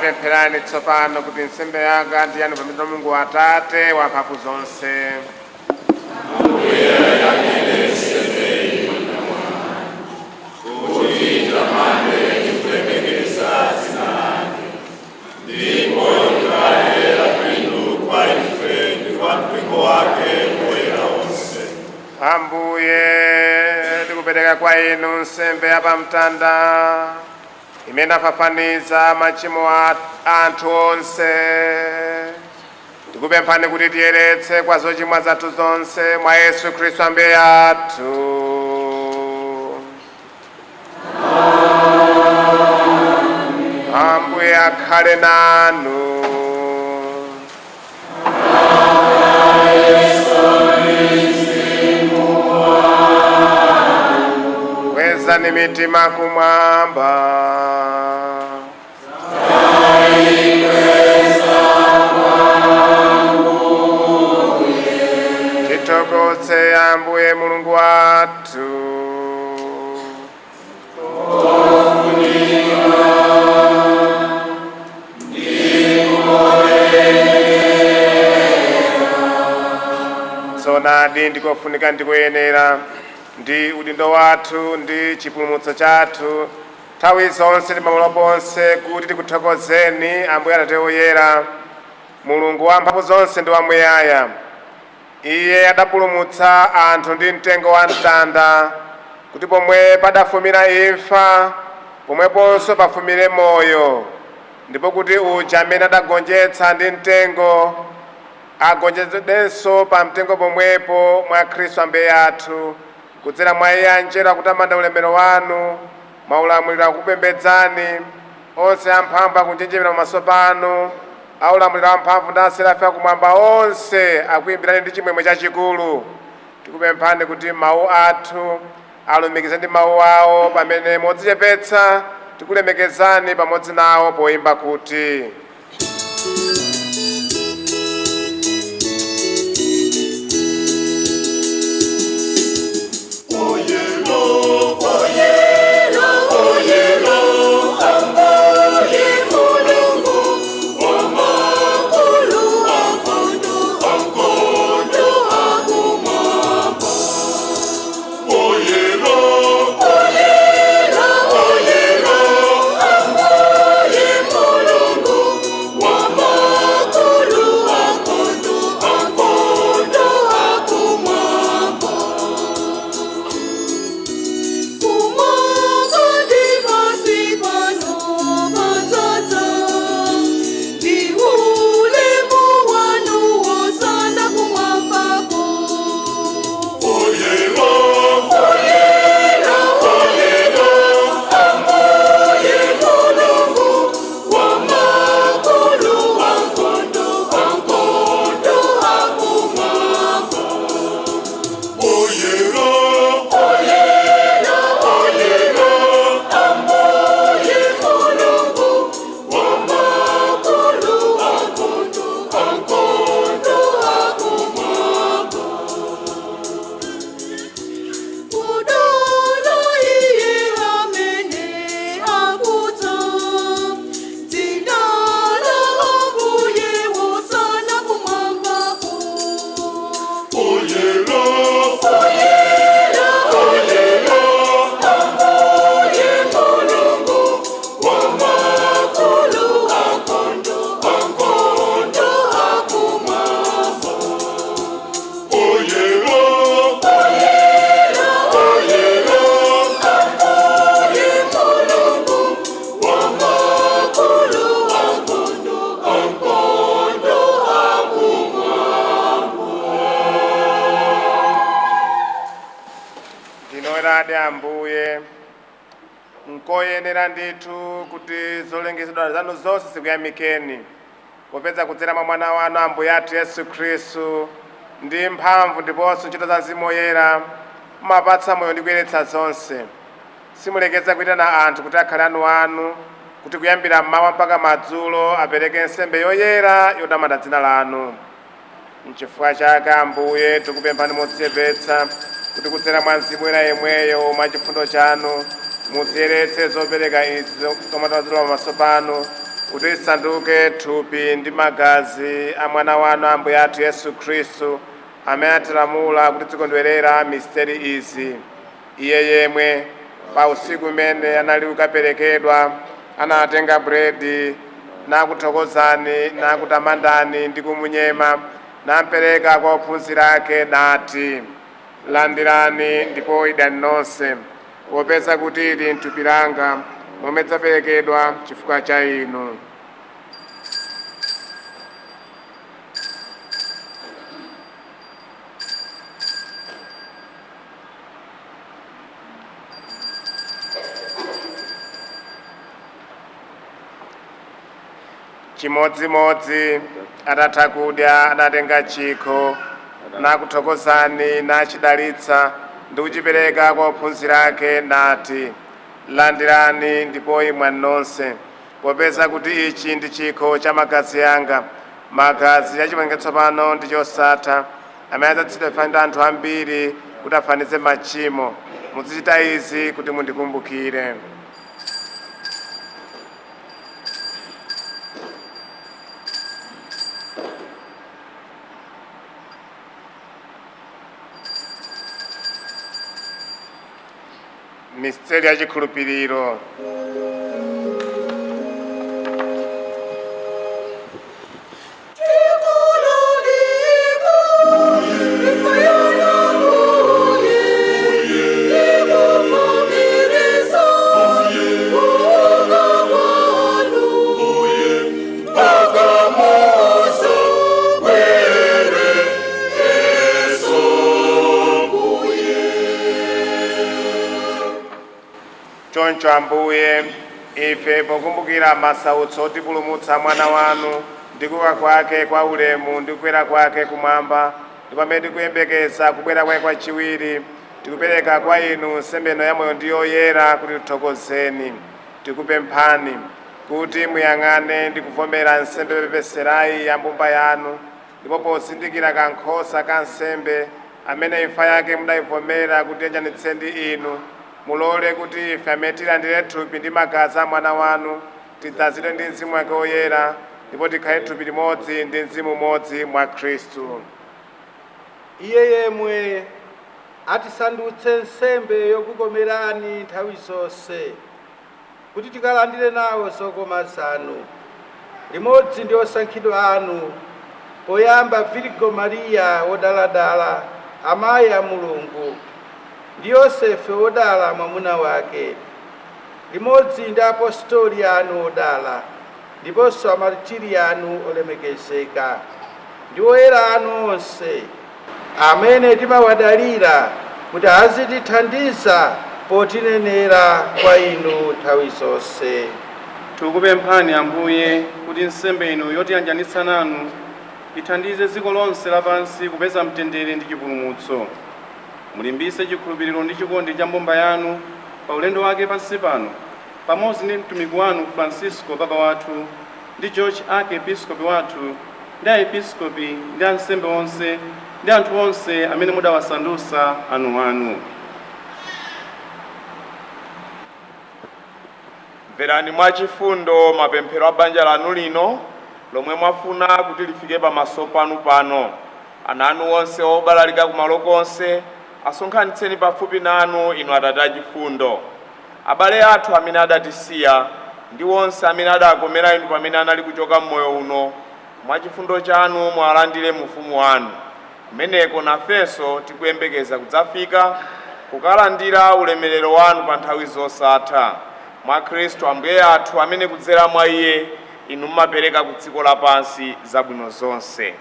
Abale, pempherani tsopano kuti nsembe yanga ndi yanu pamene Mulungu Atate wamphamvu zonse. Ambuye, tikupereka kwa inu nsembe ya pamtanda imene afafaniza machimo a anthu onse. Tikupemphani kuti tiyeretse kwa zochimwa zathu zonse mwa Yesu Khristu Ambuye athu. Ambuye akhale nanu. Kwezani mitima kumwamba. Tithokoze Ambuye Mulungu wathu. Zoonadi, ndikofunika, ndikoyenera, ndi udindo wathu ndi chipulumutso chathu nthawi zonse ndi pamalo ponse kuti tikuthokozeni, Ambuye Atate oyera, Mulungu wa mphamvu zonse ndi wamuyaya. Iye adapulumutsa anthu ndi mtengo wa mtanda, kuti pomwe padafumira imfa, pomweponso pafumire moyo, ndipo kuti uja amene adagonjetsa ndi mtengo agonjetsedwenso pa mtengo pomwepo mwa Khristu Ambuye athu. Kudzera mwa iye anjelo akutamanda ulemerero wanu, maulamuliro akupembedzani, onse amphamvu akunjenjemera pamaso panu, aulamuliro amphamvu ndi aserafi akumwamba onse akuyimbirani ndi chimwemwe chachikulu. Tikupemphani kuti mawu athu alumikize ndi mawu awo pamene modzichepetsa tikulemekezani pamodzi nawo poyimba kuti: Ambuye Mulungu wamakulu, ankhondo, ankhondo akumwamba. Oyera, Oyera, oyera, Ambuye Mulungu wamakulu, ankhondo, ankhondo akumwamba. Kumwamba ndi pansi pano padzadza ndi ulemu wanu, wosana kumwambako. Oyera, Oyera, oyera, Ambuye Mulungu wamakulu, ankhondo, ankhondo akumwamba. Oyera, Oyera, oyera, Ambuye Mulungu wamakulu, ankhondo, ankhondo akumwamba. Kudala iye amene akudza, dzina la Ambuye, wosana kumwambako. Oyera, Oyera, oyera, Ambuye Mulungu wamakulu, ankhondo, ankhondo akumwamba. Oyera, Oyera, oyera, Ambuye Mulungu wamakulu, ankhondo, ankhondo akumwamba. Ndinoeradi Ambuye, nkoyenera ndithu kuti zolengezedwa zanu zonse zikuyamikeni, popeza kudzera mwa mwana wanu Ambuye athu Yesu Khristu, ndi mphamvu ndiponso ntchito za Mzimu Woyera, mumapatsa moyo ndi kuyeretsa zonse. Simulekeza kuyitana anthu kuti akhale anu anu, kuti kuyambira mmawa mpaka madzulo apereke nsembe yoyera yotamanda dzina lanu. Nchifukwa chake, Ambuye, tikupemphani modzichepetsa kuti kudzera mwa Mzimu Woyera yemweyo, mwa chifundo chanu, muziyeretse zopereka izi zomwe tazilwa pamaso panu. kuti isanduke thupi ndi magazi a mwana wanu Ambuye athu Yesu Khristu, amene atilamula kuti tikondwerera misteri izi. Iye yemwe pa usiku umene anali kukaperekedwa anatenga buledi, nakuthokozani, nakutamandani ndi kumunyema, nampereka kwa ophunzira ake nati, landirani ndipo idyani nonse, popeza kuti ili thupi langa lomwe lidzaperekedwa chifukwa cha inu. Chimodzimodzi atatha kudya anatenga chikho, nakuthokozani, nachidalitsa ndi kuchipereka kwa ophunzira ake nati, landirani ndipo imwani nonse, popeza kuti ichi ndi chikho cha magazi anga, magazi a chipangano chatsopano ndi chosatha, amene adzakhetsedwa ndi anthu ambiri kuti afafanize machimo. Muzichita izi kuti mundikumbukire. Misteri ya chikhulupiriro. Choncho Ambuye, ife pokumbukira masautso otipulumutsa mwana wanu ndi kuuka kwake kwa ulemu ndi kukwera kwake kumwamba, ndi pamene tikuyembekeza kubwera kwake kwachiwiri, tikupereka kwa inu nsembe ya moyo ndi yoyera kuti tithokozeni. Tikupemphani kuti muyang'ane ndi kuvomera nsembe yopepeserayi ya mbumba yanu, ndipo pozindikira kankhosa ka nsembe amene imfa yake mudayivomera kuti tiyanjanitse ndi inu, mulole kuti ife amene tilandire thupi ndi magazi a mwana wanu tidzazidwe ndi mzimu wake woyera, ndipo tikhale thupi limodzi ndi mzimu umodzi mwa Khristu. Iye yemwe atisandutse nsembe yokukomerani nthawi zonse, kuti tikalandire nawo zokoma zanu limodzi ndi osankhidwa anu, poyamba Virgo Mariya wodaladala, amayi a Mulungu, ndi Yosefe wodala mwamuna wake, limodzi ndi apostoli anu odala, ndiponso amartiri anu olemekezeka, ndi oyera anu onse, amene timawadalira kuti azitithandiza potinenera kwa inu nthawi zonse. Tikukupemphani Ambuye kuti nsembe ino yotiyanjanitsa nanu ithandize dziko lonse lapansi kupeza mtendere ndi chipulumutso. Mulimbitse chikhulupiriro ndi chikondi cha mbumba yanu pa ulendo wake pansi pano, pamodzi ndi mtumiki wanu Francisco papa wathu, ndi George archiepiscopi wathu, ndi aepiskopi ndi ansembe onse ndi anthu onse amene mudawasandutsa anuanu. Mverani mwachifundo mapemphero a banja lanu lino lomwe mwafuna kuti lifike pamaso panu pano. Ana anu onse obalalika kumalo konse asonkhanitseni pafupi nanu, inu Atate achifundo. Abale athu amene adatisiya ndi onse amene adakomera inu pamene anali kuchoka mmoyo uno, mwachifundo chanu mwalandire mu ufumu wanu. Kumeneko nafenso tikuyembekeza kudzafika kukalandira ulemerero wanu pa nthawi zosatha, mwa Khristu Ambuye athu, amene kudzera mwa iye inu mumapereka ku dziko lapansi zabwino zonse.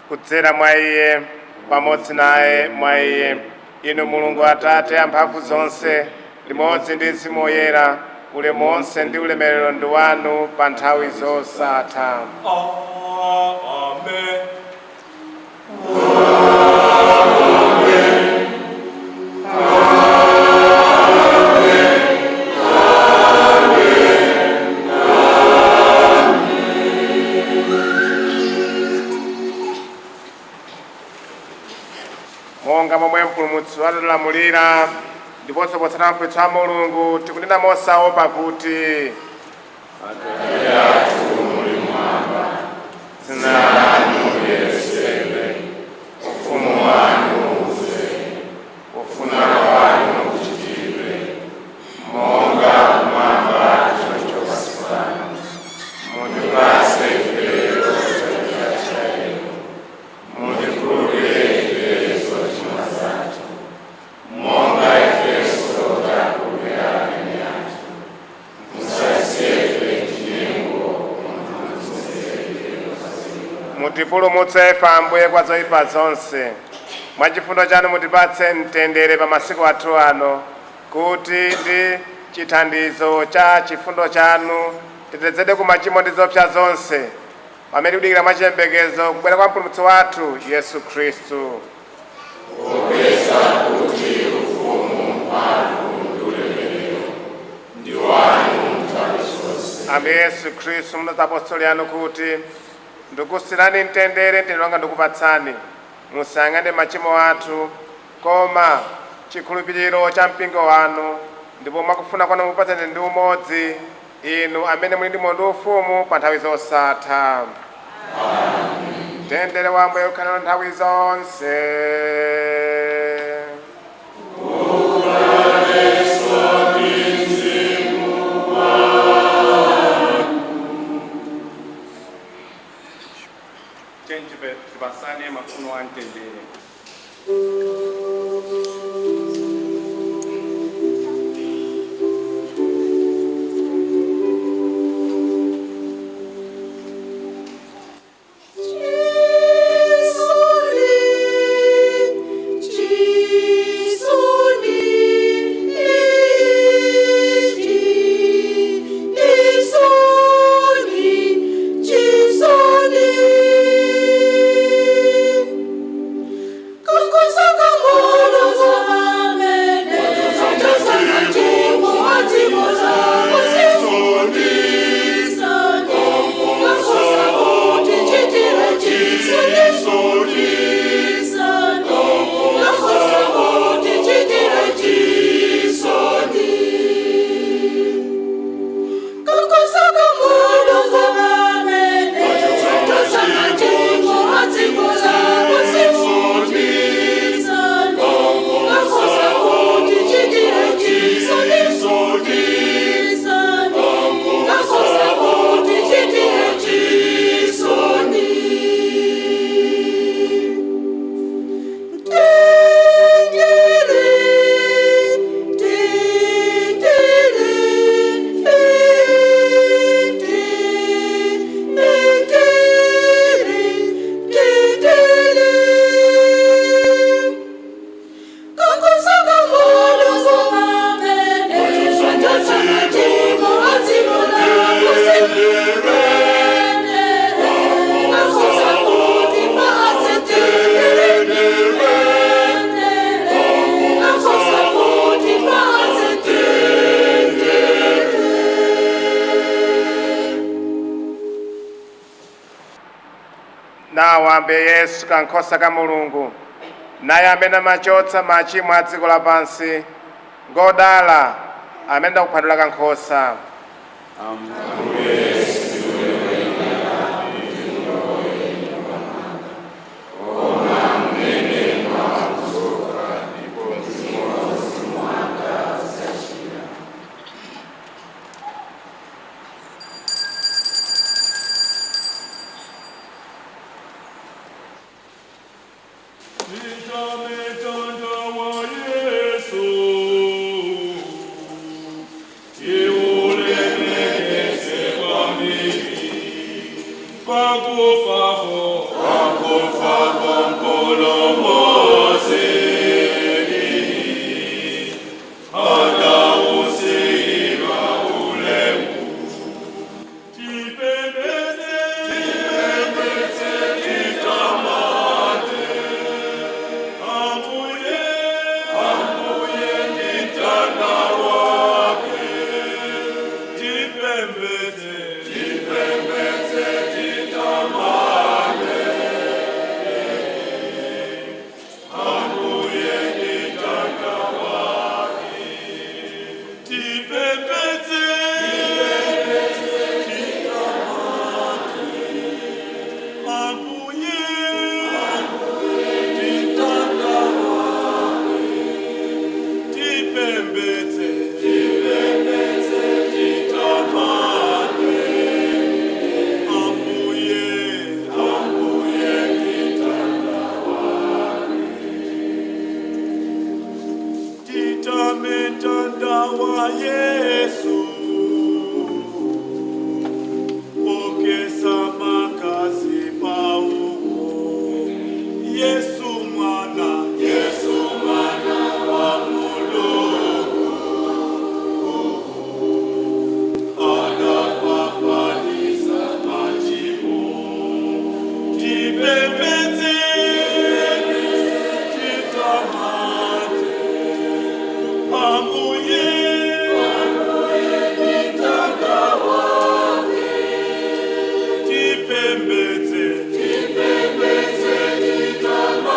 Kudzera mwa iye, pamodzi naye, mwa iye, inu Mulungu Atate amphamvu zonse, limodzi ndi Mzimu Woyera, ulemu wonse ndi ulemerero ndi wanu pa nthawi zosatha. Amen. Monga momwe Mpulumutsi watilamulira Ndiponso potsata maphunzitso a Mulungu tikunena mosaopa kuti: Dzina lanu liyeretsedwe, ufumu wanu udze, kufuna kwanu kuchitidwe monga kumwamba choncho pansi pano. Mutipatse ife lero chakudya cha lero. Mutikhululukire ife zochimwa zathu, monga ifenso takhululukira adani athu. Musatisiye ife m'chinyengo, mutipulumutse ife Ambuye kwa zoyipa zonse. Mwa chifundo chanu mutipatse mtendere pa masiku athu ano, kuti ndi chithandizo cha chifundo chanu titetezedwe ku machimo ndi zoopsa zonse, pamene tikudikira mwa chiyembekezo kubwera kwa Mpulumutsi wathu Yesu Khristu. Popeza kuti ufumu, mphamvu ndi ulemerero ndi wanu nthawi zonse. Ambuye Yesu Khristu, munauza apostoli anu kuti, "Ndikusiyirani mtendere, mtendere wanga ndikupatsani. Musayang'ane machimo athu, koma chikhulupiriro cha mpingo wanu, ndipo mwakufuna kwanu mupatsane ndi umodzi, inu amene muli ndi moyo ndi ufumu pa nthawi zosatha." Mtendere wa Ambuye ukhale nanu nthawi zonse. Tipasane mafuno a mtendere. Nawo Ambuye Yesu, kankhosa ka Mulungu, naye amene amachotsa machimo a dziko lapansi, ngodala amene akuphwando la kankhosa. Amen. wa Yesu okesa magazi pauko Yesu mwana, Yesu mwana wa Mulungu anafafanisa majibu tipepetse titamate ambuye mtanda wake tipembedze tipembedze titamate.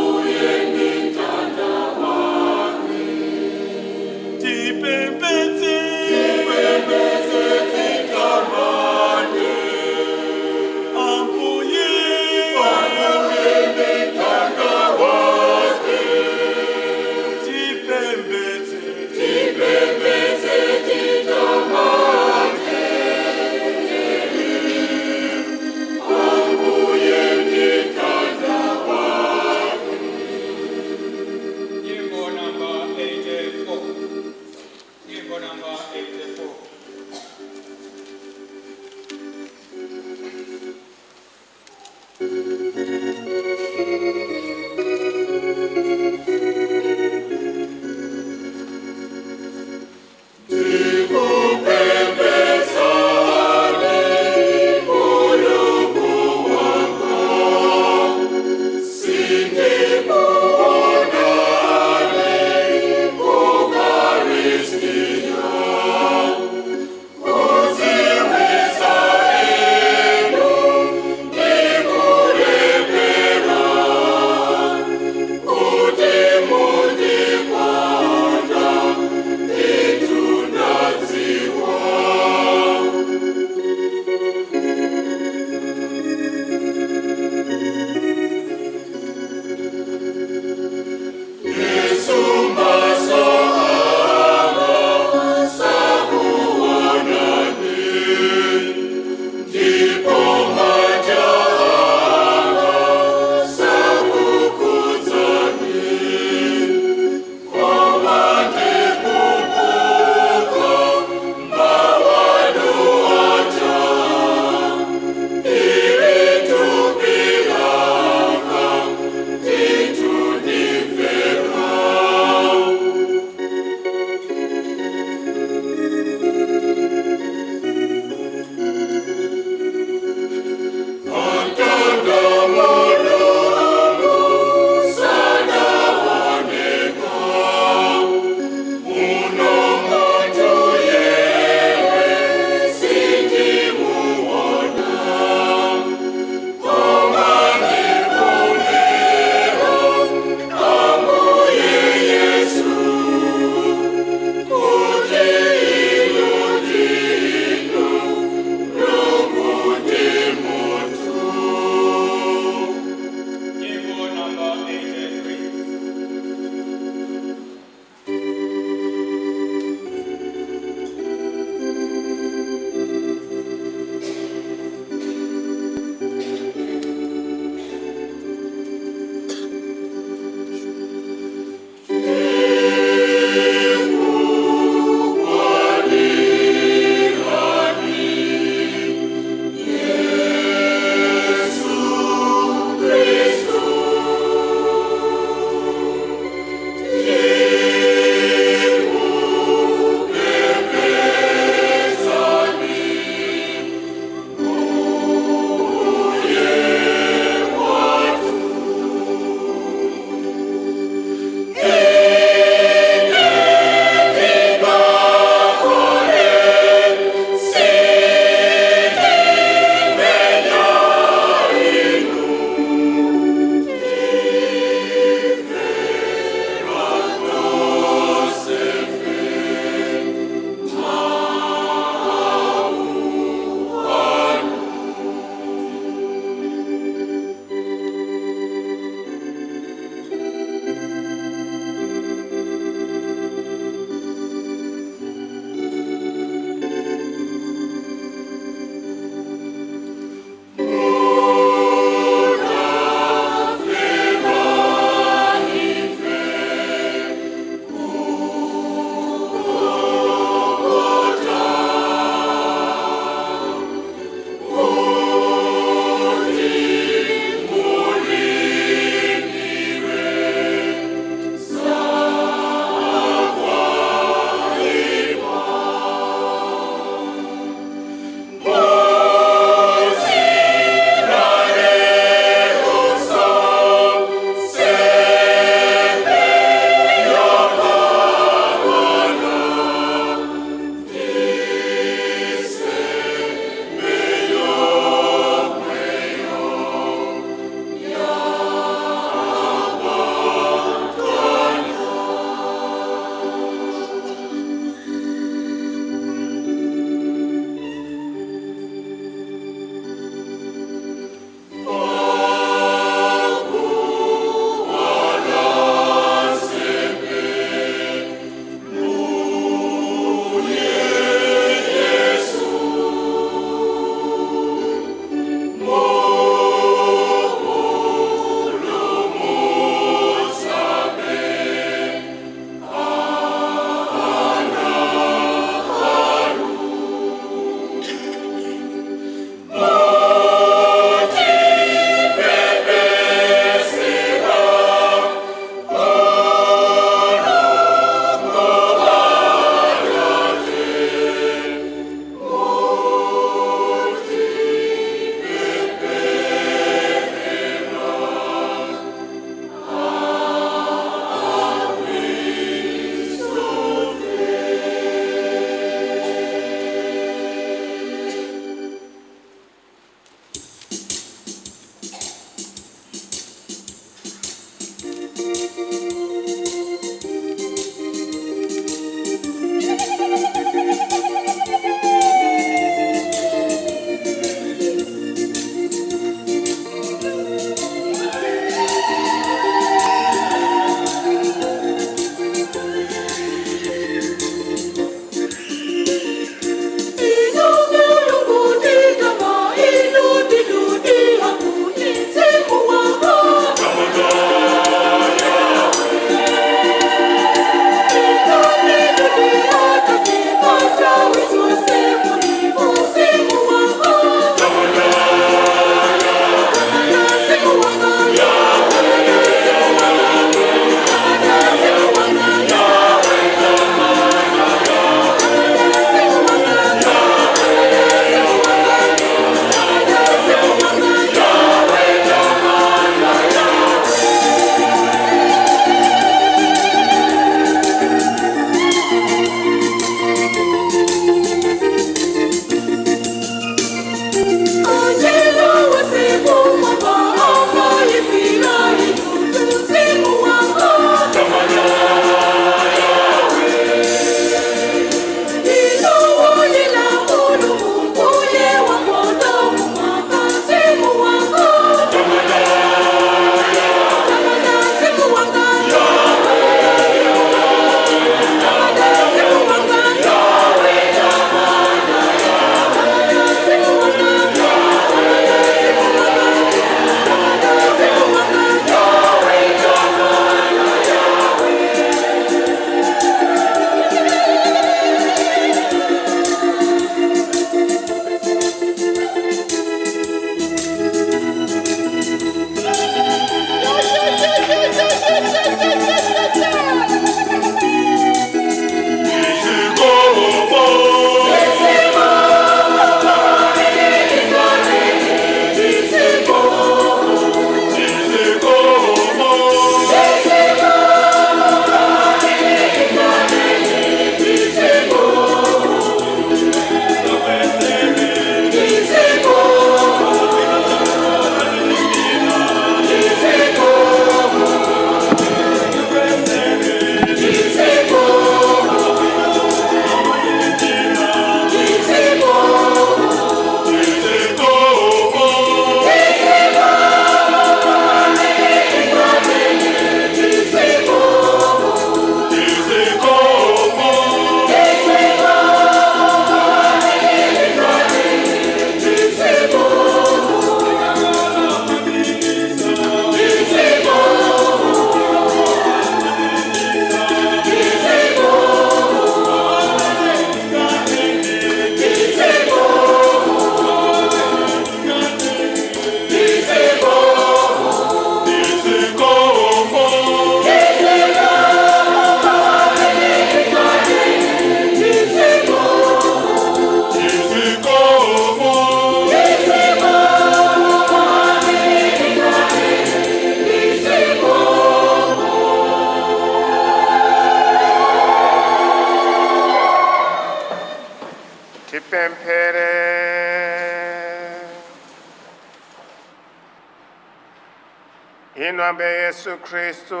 Inu Ambuye Yesu Khristu,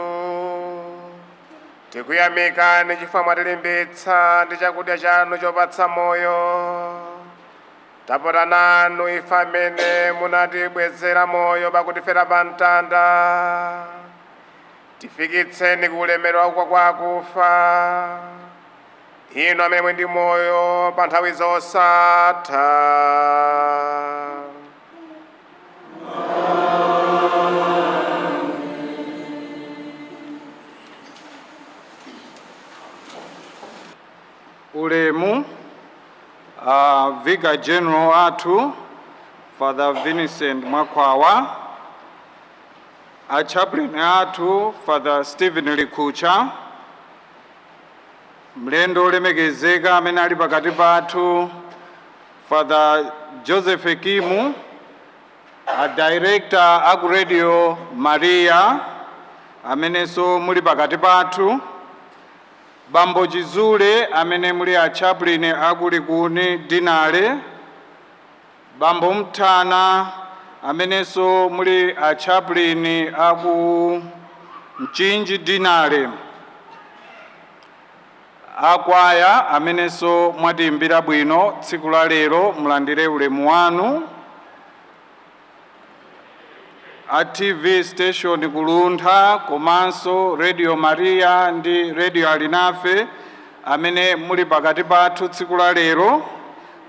tikuyamikani chifukwa mwatilimbitsa ndi chakudya chanu chopatsa moyo. Tapota nanu ife amene munatibwezera moyo pakutifera pa mtanda. Tifikitseni ku ulemerero wa kwa akufa, inu amene muli ndi moyo pa nthawi zosatha. Ulemu Vicar General athu Father Vincent Mwakhwawa, a chaplain athu Father Stephen Likucha, mlendo olemekezeka amene ali pakati pathu Father Joseph Kimu, a director aku Radio Maria amenenso muli pakati pathu, Bambo Chizule amene muli a chaplain aku Likuni Deanery, Bambo Mthana amenenso muli a chaplain aku Mchinji Deanery, akwaya amenenso mwatiimbira bwino tsiku la lero, mulandire ulemu wanu, a TV station ku Luntha komanso Radio Maria ndi Radio Alinafe amene muli pakati pathu tsiku la lero,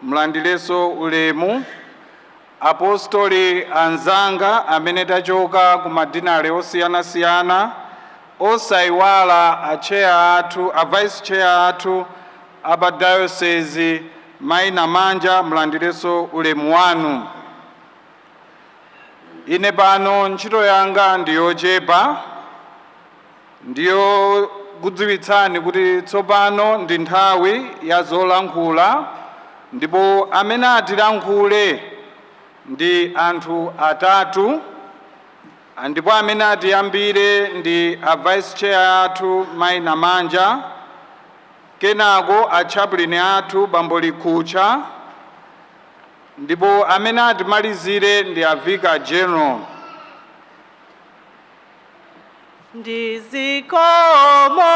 mulandirenso ulemu, apostoli anzanga amene tachoka ku madeanery osiyanasiyana, osayiwala a chair athu, a vice chair athu apa diocese, Mayi Namanja, mulandirenso ulemu wanu. Ine pano ntchito yanga ndi yochepa, ndiyo kudziwitsani kuti tsopano ndi nthawi ya zolankhula, ndipo amene atilankhule ndi anthu atatu, ndipo amene atiyambire ndi a vice chair athu Mayi Namanja, kenako a chaplain athu Bambo Likucha, ndipo amene atimalizire ndi a Vicar General. Ndizikomo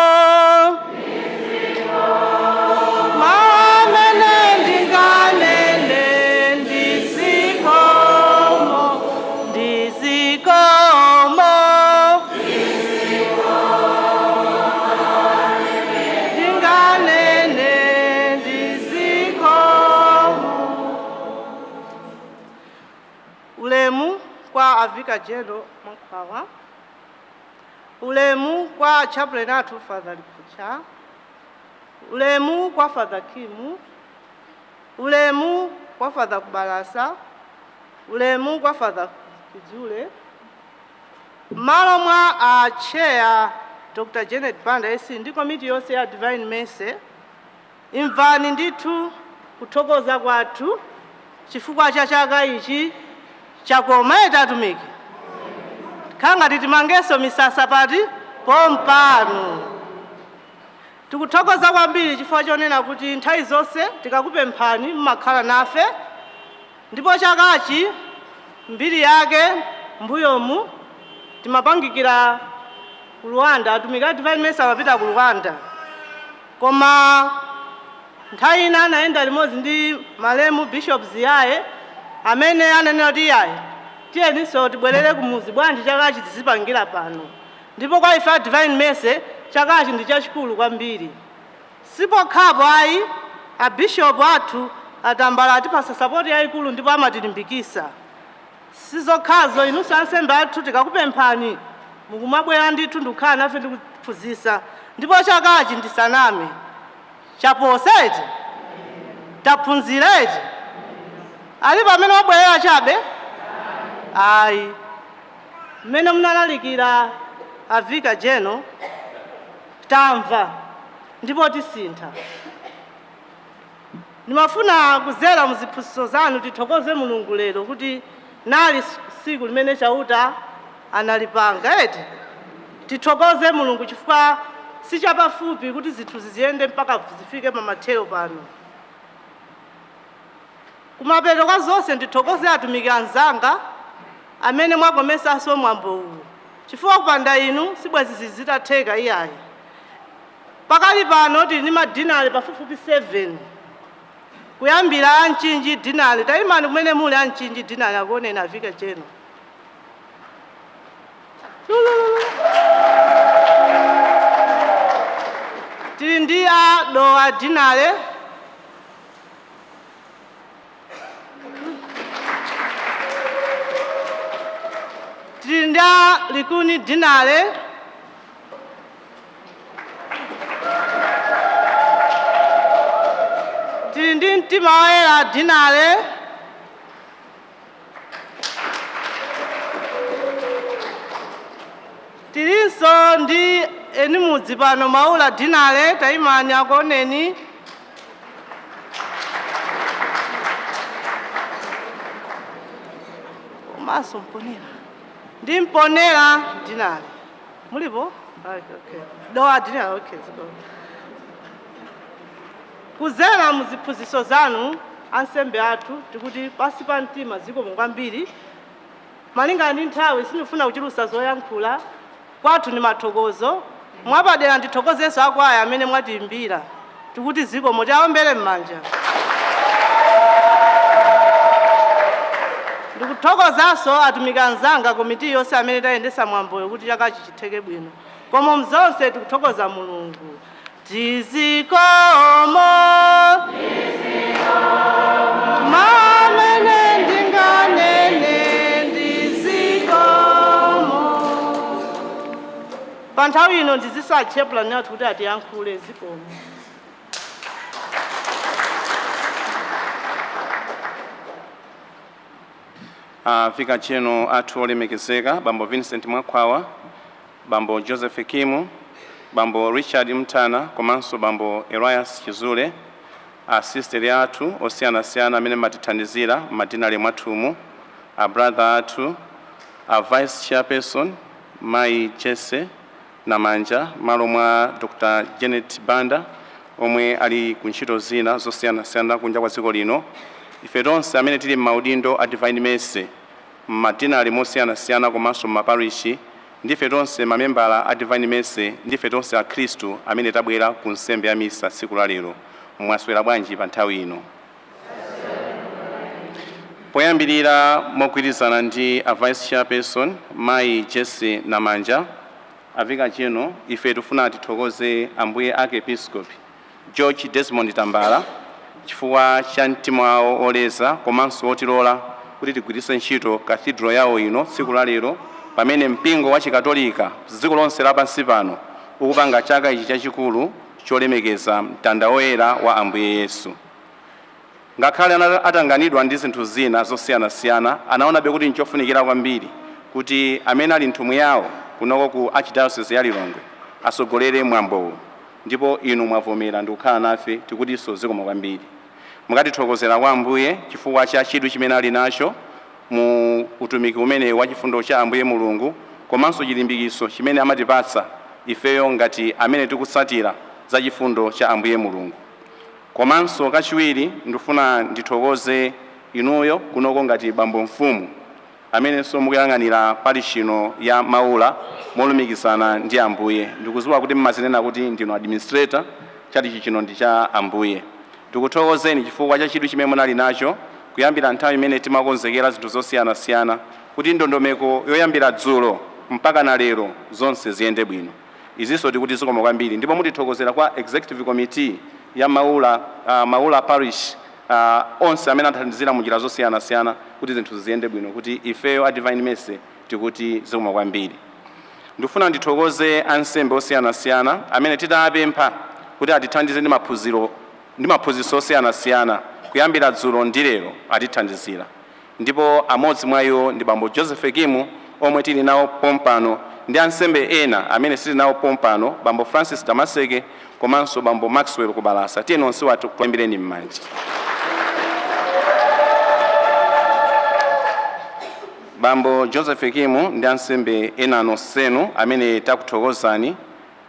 mamene ndinganene, ndizikomo, ndizikomo ndinganene, ndizikomo. Ulemu kwa a Vicar General Mwakhwawa, ulemu kwa chaplain athu Father Likucha, ulemu kwa Father Kimu, ulemu kwa Father Kubalasa, ulemu kwa Father Kidzule. M'malo mwa a chair Dr. Janet Banda AC ndi komiti yonse ya Divine Mercy, imvani ndithu kuthokoza kwathu chifukwa cha chaka ichi chakoma eti atumiki. Khangati timangenso misasa pati pompano. Tikuthokoza kwambiri chifukwa chonena kuti nthawi zonse tikakupemphani mmakhala nafe, ndipo chakachi mbiri yake mbuyomu timapangikira ku Rwanda, atumiki a Divine Mercy amapita ku Rwanda, koma nthawi ina anayenda limodzi ndi malemu Bishop Ziyaye amene ananena kuti iyayi, tiyeninso tibwerere kumuzi, bwanji chakachi tizipangira pano. Ndipo kwa ife a Divine Mercy chakachi ndi chachikulu kwambiri. Sipokhapo ayi, abishopu athu atambala atipasa support yayikulu ndipo amatilimbikisa. Sizokhazo, inunso ansembe athu tikakupemphani mukumabwera ndithu ndikukhala nafe ndikuphunzitsa. Ndipo chakachi ndisaname, chaposa eti, taphunzira eti, ali pamene wabwerera chabe ayi. Mmene munalalikira a Vicar General tamva ndipo tisintha. Ndimafuna kuzera muziphunzitso zanu tithokoze Mulungu lero kuti nali siku limene Chauta analipanga eti. Tithokoze Mulungu chifukwa sichapafupi kuti zinthu ziziyende mpaka zifike pamathero pano. Kumapeto kwa zonse ndithokoze atumiki anzanga amene mwakomesanso mwambo uwu. Chifukwa kupanda inu sibwezi zitatheka iyayi. Pakali pano tili ndi madinali pafupifupi 7, kuyambira aMchinji deanery. Tayimani kumene muli aMchinji deanery, akuoneni afike cheno. Lulululu. Tili ndi a Dowa deanery, tili ndi a Likuni deanery, tili ndi Mtima Woyera deanery, tilinso ndi eni mudzi pano, Maula deanery. Tayimani akuoneni. Komanso Mponera, ndi Mponera deanery mulipo? Okay. Dowa deanery, okay. Ziko. Kuzera muziphunzitso zanu ansembe athu, tikuti pasi pa mtima zikomo kwambiri. Malingana ndi nthawi, sindifuna kuchulutsa zoyankhula. Kwathu ndi mathokozo. Mwapadera ndithokozenso akwaya amene mwatiimbira, tikuti zikomo. Tiaombere m'manja. Ndikuthokozanso atumiki anzanga, komiti yonse amene tayendesa mwamboyo kuti chakachi chitheke bwino. Koma mzonse tikuthokoza Mulungu. Tizikomo mamene ndinganene, ndizikomo. Pa nthawi ino ndizisa chaplain athu kuti atiyankhule. Zikomo. Vicar General athu olemekezeka Bambo Vincent Mwakhwawa, Bambo Joseph Kimu, Bambo Richard Mtana komanso Bambo Elias Chizule, asisteri athu osiyanasiyana amene matithandizira m'madinali mwathumu, a brother athu, a vice chairperson Mayi Jesse Namanja malo mwa Dr Janet Banda omwe ali ku ntchito zina zosiyanasiyana kunja kwa dziko lino, ife tonse amene tili m'maudindo a Divine Mercy m'madinali mosiyanasiyana komanso m'maparishi, ndife tonse mamembala a Divine Mercy, ndife tonse akhristu amene tabwera ku nsembe ya misa tsiku la lero, mwaswera bwanji pa nthawi ino? Poyambirira, mogwirizana ndi a vice chairperson Mayi Jesse Namanja, a vicar general, ife tifuna tithokoze Ambuye Archiepiscopi George Desmond Tambala chifukwa cha mtima wawo oleza komanso otilola kuti tigwiritse ntchito cathedral yawo ino tsiku la lero, pamene mpingo wa Chikatolika dziko lonse lapansi pano ukupanga chaka ichi chachikulu cholemekeza mtanda woyera wa Ambuye Yesu. Ngakhale atanganidwa ndi zinthu zina zosiyanasiyana, anaonabe kuti nchofunikira kwambiri kuti amene ali nthumwi yawo kunoko ku Archdiocese ya Lilongwe asogolere mwambowu, ndipo inu mwavomera ndi kukhala nafe. Tikutinso zikomo kwambiri. Mukatithokozera kwa Ambuye chifukwa cha chidwi chimene ali nacho mu utumiki umene wa chifundo cha Ambuye Mulungu, komanso chilimbikiso chimene amatipatsa ifeyo ngati amene tikutsatira za chifundo cha Ambuye Mulungu. Komanso kachiwiri, ndifuna ndithokoze inuyo kunoko ngati bambo mfumu amenenso mukuyang'anira parish ino ya Maula molumikizana ndi Ambuye. Ndikudziwa kuti mmazinena kuti ndinu administrator, chalichi chino ndi cha Ambuye. Tikuthokozeni chifukwa cha chidwi chimene munali nacho kuyambira nthawi imene timakonzekera zinthu zosiyanasiyana kuti ndondomeko yoyambira dzulo mpaka na lero zonse ziyende bwino. Izinso tikuti zikomo kwambiri, ndipo mutithokozera kwa executive committee ya Maula Parish, onse amene athandizira munjira zosiyanasiyana kuti zinthu ziyende bwino, kuti ifeyo a Divine Mercy tikuti zikomo kwambiri. Ndifuna ndithokoze ansembe osiyanasiyana amene titapempha kuti atithandize ndi maphunziro osiyanasiyana kuyambira dzulo ndi lero atithandizira, ndipo amodzi mwa iwo ndi Bambo Joseph Kimu omwe tili nawo pompano, ndi ansembe ena amene sitili nawo pompano, Bambo Francis Damaseke komanso Bambo Maxwell Kubalasa. Tiye nonse wathu kuyambireni m'manja. Bambo Joseph Kimu ndi ansembe ena nonsenu amene takuthokozani,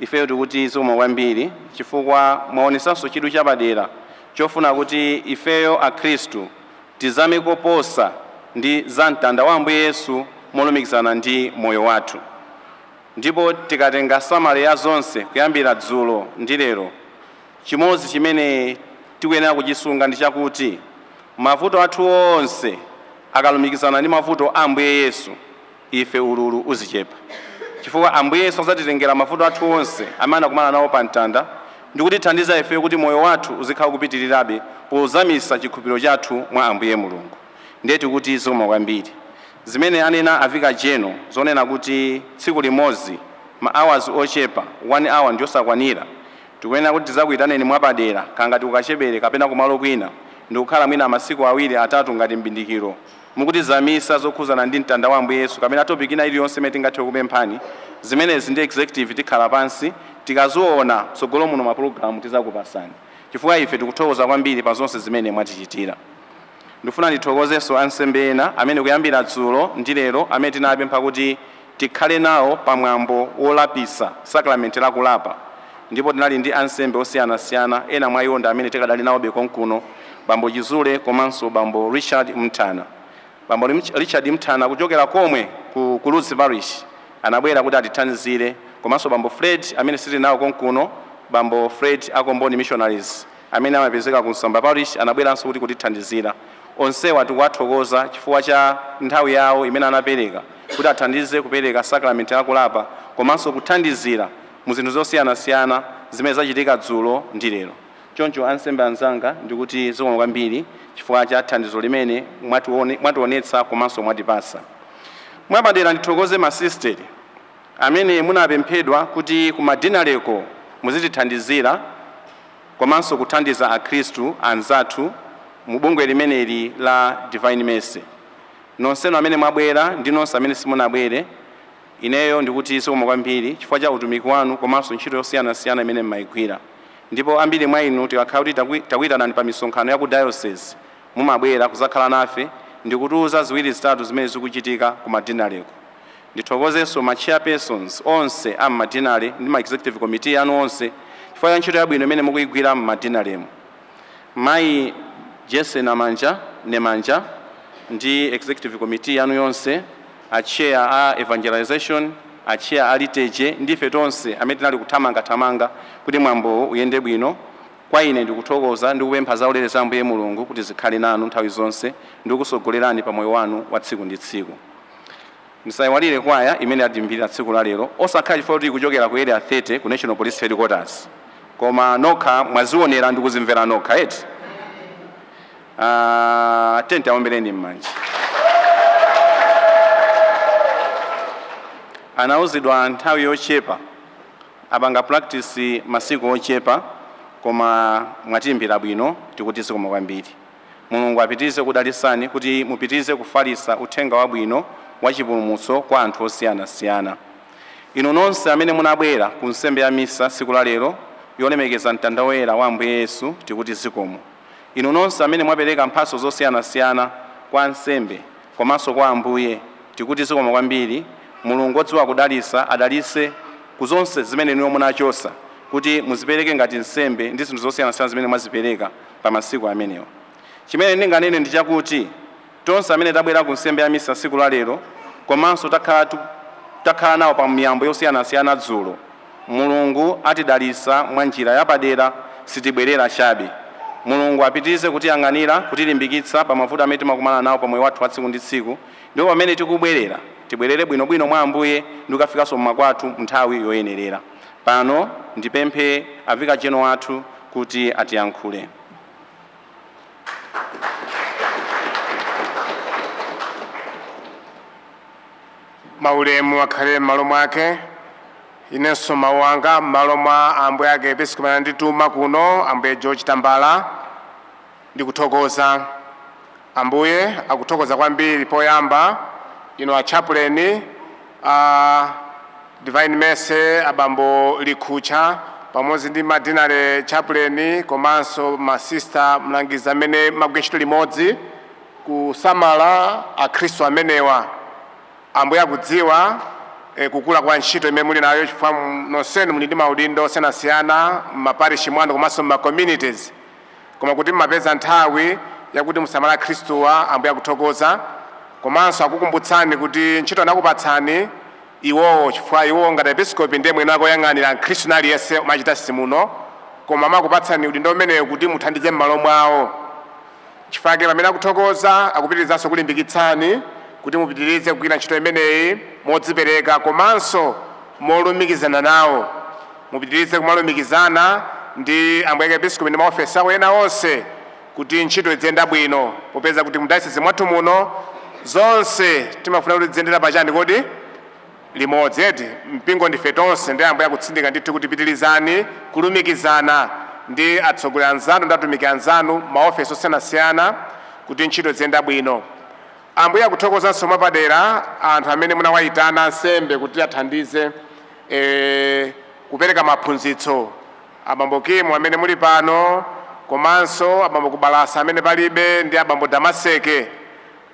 ifeyo tikuti zikomo kwambiri chifukwa mwaonesanso chidwi chapadera chofuna kuti ifeyo akhristu tizame koposa ndi za mtanda wa Ambuye Yesu molumikizana ndi moyo wathu. Ndipo tikatenga summary ya zonse kuyambira dzulo ndi lero, chimodzi chimene tikuyenera kuchisunga ndi chakuti mavuto athu onse akalumikizana ndi mavuto a Ambuye Yesu, ife ululu uzichepa, chifukwa Ambuye Yesu adzatitengera mavuto athu onse amene anakumana nawo pa mtanda ndikutithandiza ife kuti moyo wathu uzikhala kupitirirabe pozamisa chikhulupiriro chathu mwa Ambuye Mulungu. Ndiye tikuti zikomo kwambiri. Zimene anena a vicar general zonena kuti tsiku limodzi, ma hours ochepa, 1 hour ndiyosakwanira, tikuyenera kuti tidzakuyitaneni mwapadera, kangati kukachebere kapena kumalo kwina, ndikukhala mwina masiku 2 3 ngati mbindikiro, mukutizamisa zokhuzana ndi mtanda wa Ambuye Yesu kapena topic ina iliyonse imene tingathe kupemphani. Zimenezi ndi executive tikhala pansi, tikaziona tsogolo muno mapulogalamu tizakupasani, chifukwa ife tikuthokoza kwambiri pa zonse zimene mwatichitira. Ndifuna ndithokozenso ansembe ena amene kuyambira dzulo ndi lero amene tinapempha kuti tikhale nawo pamwambo wolapisa, sakramenti lakulapa, ndipo tinali ndi ansembe osiyanasiyana. Ena mwa iwo ndi amene tikadali nawo konkuno, Bambo Chizule komanso Bambo Richard Mthana. Bambo Richard Mthana kuchokera komwe ku Ludzi Parish anabwera kuti atithandizire, komanso Bambo Fred amene sitili nawo konkuno, Bambo Fred Akomboni Missionaries amene amapezeka ku Nsamba Parish, anabweranso kuti kutithandizira. Onsewa tikuwathokoza chifukwa cha nthawi yawo imene anapereka kuti athandize kupereka sakramenti lakulapa komanso kuthandizira mu zinthu zosiyanasiyana zimene zachitika dzulo ndi lero. Choncho ansembe anzanga, ndikuti zikomo kwambiri chifukwa cha thandizo limene mwationetsa komanso mwatipasa. Mwapadera ndithokoze masisteri amene munapemphedwa kuti ku madinaleko muzitithandizira komanso kuthandiza akhristu anzathu mu bungwe limeneli la Divine Mercy. Nonsenu amene mwabwera ndi nonse amene simunabwere, ineyo ndikuti zikomo kwambiri chifukwa cha utumiki wanu komanso ntchito yosiyanasiyana imene mmayigwira. Ndipo ambiri mwa inu tikakhala kuti takuyitanani pa misonkhano ya ku diocese, mumabwera kuzakhala nafe ndikutiuza ziwiri zitatu zimene zikuchitika ku madinaleko. Ndithokozenso ma chairpersons onse a mmadinale ndi ma executive committee anu onse chifukwa cha ntchito yabwino imene mukuyigwira mmadinalemo. Mayi Jesse Namanja Nemanja ndi executive committee yanu yonse, a chair a evangelization, a chair a liturgy, ndife tonse amene tinali kuthamangathamanga kuti mwambowo uyende bwino, kwa ine ndikuthokoza ndi kupempha zaulere za Ambuye Mulungu kuti zikhale nanu nthawi zonse ndi kukusogolerani pa moyo wanu wa tsiku ndi tsiku. Ndisayiwalire kwaya imene atimbirira tsiku la lero, osakhala chifukwa kuti ikuchokera ku Area 30 ku National Police Headquarters, koma nokha mwazionera ndi kuzimvera nokha eti. Tente aombereni m'manja. Anauzidwa nthawi yochepa, apanga practice masiku ochepa, koma mwatimbira bwino, tikuti zikomo kwambiri. Mulungu apitirize kudalisani kuti mupitirize kufalitsa uthenga wabwino wa chipulumutso kwa anthu osiyanasiyana. Inu nonse amene munabwera ku nsembe ya misa tsiku la lero yolemekeza mtanda woyera wa Ambuye Yesu, tikuti zikomo. Inu nonse amene mwapereka mphatso zosiyanasiyana kwa ansembe komanso kwa Ambuye, tikuti zikomo kwambiri. Mulungu odziwa kudalisa adalise ku zonse zimene inuyo munachosa kuti muzipereke ngati nsembe ndi zinthu zosiyanasiyana zimene mwazipereka pa masiku amenewa. Chimene ndinganene ndi chakuti tonse amene tabwera ku nsembe ya misa tsiku la lero komanso takhala nawo pa miyambo yosiyanasiyana dzulo, Mulungu atidalisa mwa njira yapadera, sitibwerera chabe. Mulungu apitirize kutiyang'anira, kutilimbikitsa pa mavuto amene timakumana nawo pa moyo wathu wa tsiku ndi tsiku, ndipo pamene tikubwerera tibwerere bwinobwino mwa Ambuye ndi kukafikanso mmakwathu nthawi yoyenerera. Pano ndipemphe a vicar general athu kuti atiyankhule. Maulemu akhale m'malo mwake. Inenso mawu anga m'malo mwa Ambuye ake Episkopi anandituma kuno, Ambuye George Tambala, ndikuthokoza. Ambuye akuthokoza kwambiri. Poyamba ino a chaplain a Divine Mercy, abambo Likhucha, pamodzi ndi madinale chaplain komanso masista mlangizi amene magwira ntchito limodzi kusamala akhristu amenewa. Ambuye akudziwa kukula kwa ntchito imene muli nayo, chifukwa nonsenu muli ndi maudindo osiyanasiyana m'maparishi mwanu komanso m'ma communities, koma kuti mmapeza nthawi yakuti musamala akhristuwa, Ambuye akuthokoza. Komanso akukumbutsani kuti ntchito anakupatsani Iwowo, chifukwa iwowo ngati episkopi ndiye mwene akoyang'anira mkhristu aliyense umachita simuno, koma amakupatsani udindo umeneyo kuti muthandize m'malo mwawo. Chifukwa pamene akuthokoza, akupitirizanso kulimbikitsani kuti mupitirize kugwira ntchito imeneyi modzipereka komanso molumikizana nawo. Mupitirize kumalumikizana ndi ambuye episkopi ndi maofesi awo ena onse kuti ntchito iziyenda bwino, popeza kuti mudayosisi mwathu muno zonse timafuna kuti ziyendera pachani kodi limodzi, eti? Mpingo ndife tonse. Ndi ambuye akutsindika ndithu kuti pitirizani kulumikizana ndi atsogoleri anzanu ndi atumiki anzanu maofesi osiyanasiyana kuti ntchito ziyenda bwino. Ambuye akuthokozanso mwapadera anthu amene munawayitana ansembe kuti athandize kupereka maphunzitso, abambo Kimu amene muli pano, komanso abambo Kubalasa amene palibe, ndi abambo Damaseke,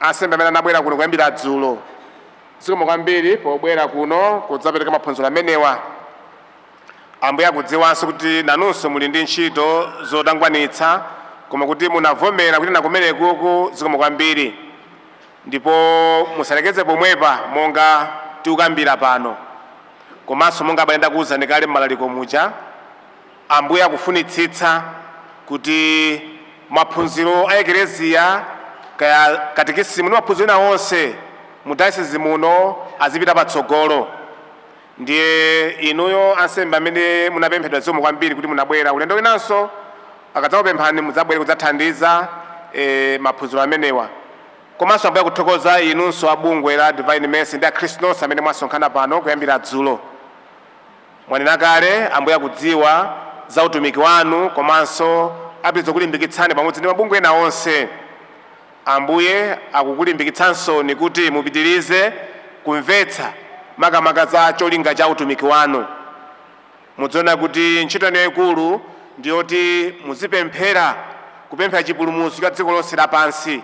ansembe amene anabwera kuno kuyambira dzulo. Zikomo kwambiri pobwera kuno kudzapereka maphunziro amenewa. Ambuye akudziwanso kuti nanunso muli ndi ntchito zotangwanitsa, koma kuti munavomera kuti nakumenekuku, zikomo kwambiri. Ndipo musalekeze pomwepa monga tikukambira pano, komanso monga abale ndakuwuzani kale m'malaliko muja, ambuye akufunitsitsa kuti maphunziro a ekereziya kaya katikisimu ndi maphunziro ena onse mu dayosisi muno azipita patsogolo. Ndiye inuyo ansembe amene munapemphedwa, zikomo kwambiri kuti munabwera. Ulendo winanso akadzakupemphani mudzabwere kudzathandiza maphunziro amenewa. Komanso ambuye akuthokoza inunso abungwe la Divine Mercy ndi akhristu nonse amene mwasonkhana pano kuyambira dzulo. Mwanena kale, ambuye akudziwa za utumiki wanu komanso apitiriza kulimbikitsani pamodzi ndi mabungwe ena onse. Ambuye akukulimbikitsansoni kuti mupitirize kumvetsa makamaka za cholinga cha utumiki wanu. Mudziona kuti ntchito yanu yayikulu ndiyoti muzipemphera, kupemphera chipulumutso cha dziko lonse lapansi,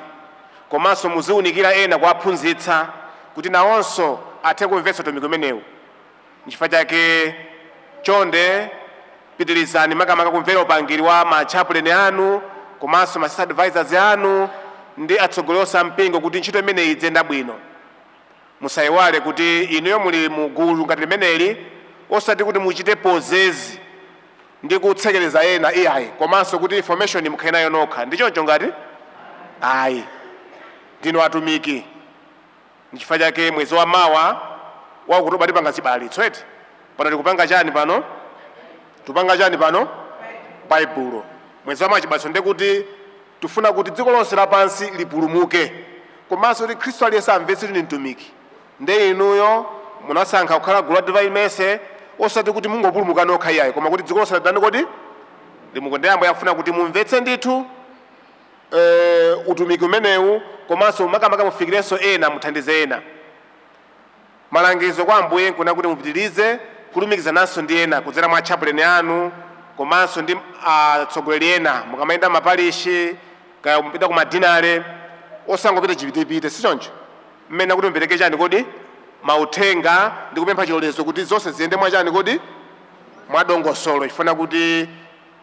komanso muziwunikira ena, kuwaphunzitsa kuti nawonso athe kumvetsa utumiki umenewu. Nchifukwa chake chonde pitirizani makamaka kumvera upangiri wa ma chaplain anu komanso ma advisors anu ndi atsogoleri onse ampingo kuti ntchito imeneyi idziyenda bwino. Musayiwale kuti inuyo muli mu gulu ngati limeneli osati kuti muchite possess ndi kutsekereza ena, iyayi, komanso kuti information mukhale nayo nokha. Ndi choncho ngati ayi, ndinu atumiki. Nchifukwa chake mwezi wa mawa wa Okutoba tipanga zibalitso, eti? Pano tikupanga chani? Pano tupanga chani? Pano Baibulo. Mwezi wa mawa chibalitso, ndekuti tifuna kuti dziko lonse lapansi lipulumuke komanso kuti Khristu aliyense amvetse kuti ndi mtumiki. Nde inuyo munasankha kukhala gulu la Divine Mercy osati kuti mungopulumuka nokha, iyayi, koma kuti dziko lonse latani kodi limuko. Ndi ambuye afuna kuti mumvetse ndithu utumiki umenewu, komanso makamaka mufikirenso ena, muthandize ena. Malangizo kwa ambuye nkuna kuti mupitirize kulumikizananso ndi ena kudzera mwa chaplain anu komanso ndi atsogoleri ena mukamayenda maparishi kaya mupita ku madinale, osangopita chipitepite, sichoncho? Mmene kuti mupereke chani kodi mauthenga ndi kupempha chilolezo kuti zonse ziyende mwachani kodi mwadongosolo, chifuna kuti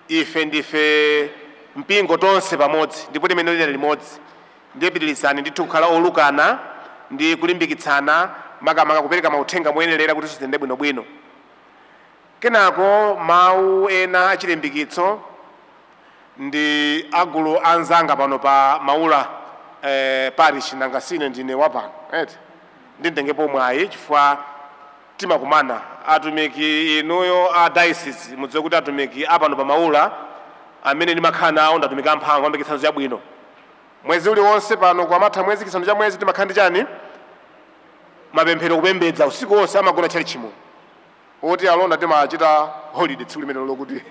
ife ndife mpingo tonse pamodzi ndipo timene lina limodzi. Ndiye pitirizani ndithu kukhala olukana ndi kulimbikitsana, makamaka kupereka mauthenga moyenerera kuti ziyende bwinobwino. Kenako mawu ena achilimbikitso ndi agulu anzanga pano pa Maula parish. Nanga sine ndine wapano, eti? Nditengepo mwayi chifukwa timakumana atumiki inuyo a diocese. Mudziwe kuti atumiki apano pa Maula amene ndimakhala nawo ndi atumiki amphamvu, ambikitsanzo yabwino. Mwezi uliwonse pano kwamatha mwezi, chisanu cha mwezi, timakhala ndi chani? Mapemphero, kupembedza usiku wonse, amagona tchalitchimo. Oti alonda timachita holiday tsiku limene lokuti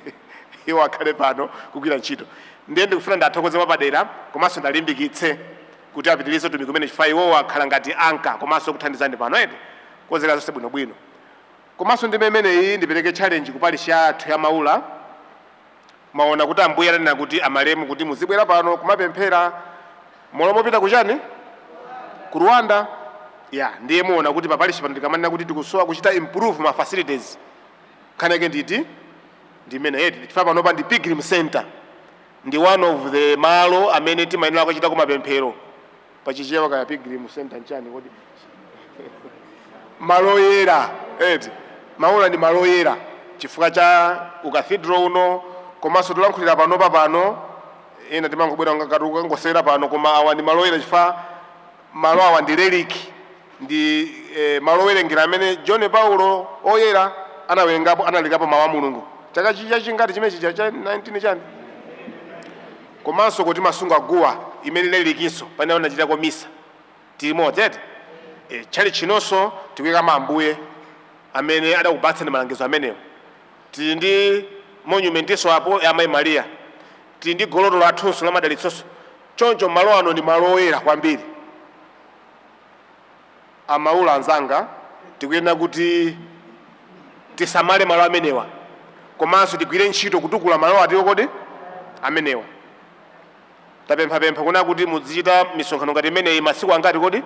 iwo akhale pano kugwira ntchito. Ndiye ndikufuna ndathokoze mwapadera komanso ndalimbikitse kuti apitirize utumiki umene, chifukwa iwowo akhala ngati anka komanso kuthandizani pano, eti? Kukonzekera zonse bwinobwino. Komanso ndi imeneyi ndipereke challenge ku parish yathu ya Maula. Mwaona kuti ambuye ananena kuti amalemu kuti muzibwera pano kumapemphera mola mopita kuchani, ku Rwanda ya. Ndiye muona kuti paparish pano tikamanena kuti tikusowa kuchita improve ma facilities, nkhani yake nditi ndi imene, eti? Chifukwa panopa ndi pilgrim center, ndi one of the malo amene timayenera kuchita kumapemphero. Pachichewa kaya pilgrim center nchani kodi? Malo oyera eti. Maula ndi malo oyera chifukwa cha ukathedro uno, komanso tilankhulira panopa pano ena timangobwera ngati ukangosera pano, koma awa ndi malo oyera chifukwa malo awa ndi relic, ndi malo owerengera amene John Paulo oyera anawerengapo, analikapo mawu a Mulungu chaka chija chingati chimene chija cha 19 chani, komanso kuti masunga guwa imene relicinso pane anachitako misa tilimodzi eti. Tchali chinonso tikuyika Ambuye amene adakupatsani malangizo amenewo. Tili ndi monumentinso apo ya Amayi Mariya, tili ndi goloto lathunso la madalitsonso. Choncho malo ano ndi malo oyera kwambiri. Amaula anzanga, tikuyenera kuti tisamale malo amenewa, komanso tigwire ntchito kutukula malo atiwo kodi amenewa. Tapemphapempha kuna kuti muzichita misonkhano ngati imeneyi masiku angati kodi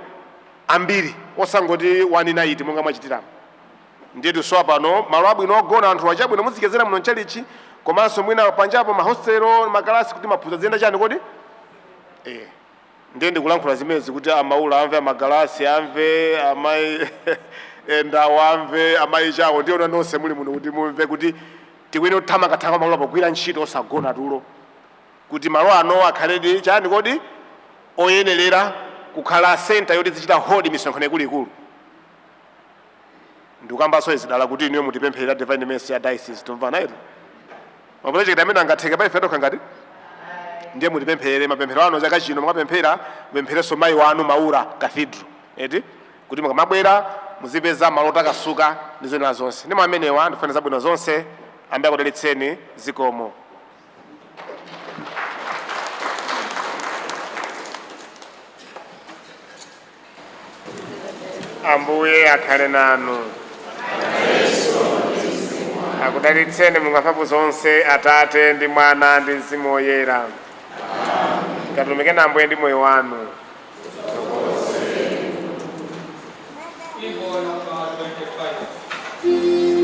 ambiri, osangoti one night monga mwachitiramo. Ndiye tisowa pano malo abwino ogona anthu achabwino, muzichezera muno mchalichi, komanso mwina panjapo mahostelo, makalasi, kuti maphunziro aziyenda chani kodi. Ndiye ndikulankhula zimenezi kuti amaula amve, amagalasi amve, amayi endawo amve, amayi chawo, ndiye nonse muli muno kuti mumve kuti tikuyenera kuthamangathamanga malo pogwira ntchito osagona tulo, kuti malo ano akhaledi chani kodi oyenerera kukhala center yoti zichita hold misonkhano ikuluikulu. Ndikukambanso izidala kuti inuyo mutipempherera Divine Mercy ya diocese, tumvana iti maproject amene angatheke pa ife tokha ngati. Ndiye mutipempherere mapemphero anu chaka chino, mukapemphera mupempherenso mayi wanu Maula Cathedral eti, kuti mukamabwera muzipeza malo otakasuka ndi zoyenera zonse. Ndi amenewa ndifuna zabwino zonse, Ambuye akudalitseni. Zikomo. Ambuye akhale nanu, akudalitseni Mulungu amphamvu zonse, Atate ndi Mwana ndi Mzimu Woyera. Katumikeni Ambuye ndi moyo wanu. Nyimbo namba 25.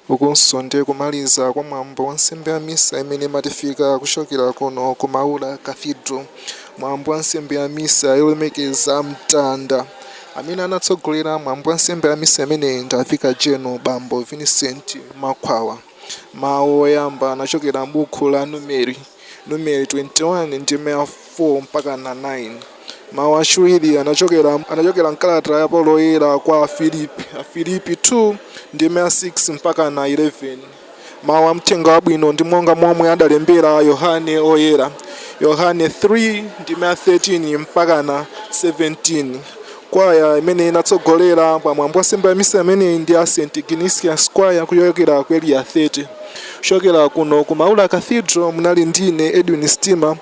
Ukunso ndiye kumaliza kwa mwambo wa nsembe ya misa imene imatifika kuchokera kuno ku Maula Cathedral, mwambo wa nsembe ya misa yolemekeza mtanda. Amene anatsogolera mwambo wa nsembe ya misa imeneyi ndi a General Bambo Vincent Makhwawa. Mawu oyamba anachokera m'buku la Numeri, Numeri 21 ndime ya 4 mpaka na 9. Mawu achiwiri anachokera mkalata ya Paulo Oyera kwa Afilipi, Afilipi 2 ndime ya 6 mpaka na 11. Mawu a mthenga wabwino ndi monga momwe adalembera Yohane Oyera, Yohane 3 ndime ya 13 mpaka na 17. Kwaya imene inatsogolera pamwambo wa nsembe ya misa imeneyi ndi a St Ignatius Choir kuchokera ku Area 30. Kuchokera kuno ku Maula Cathedral munali ndine Edwin Stima.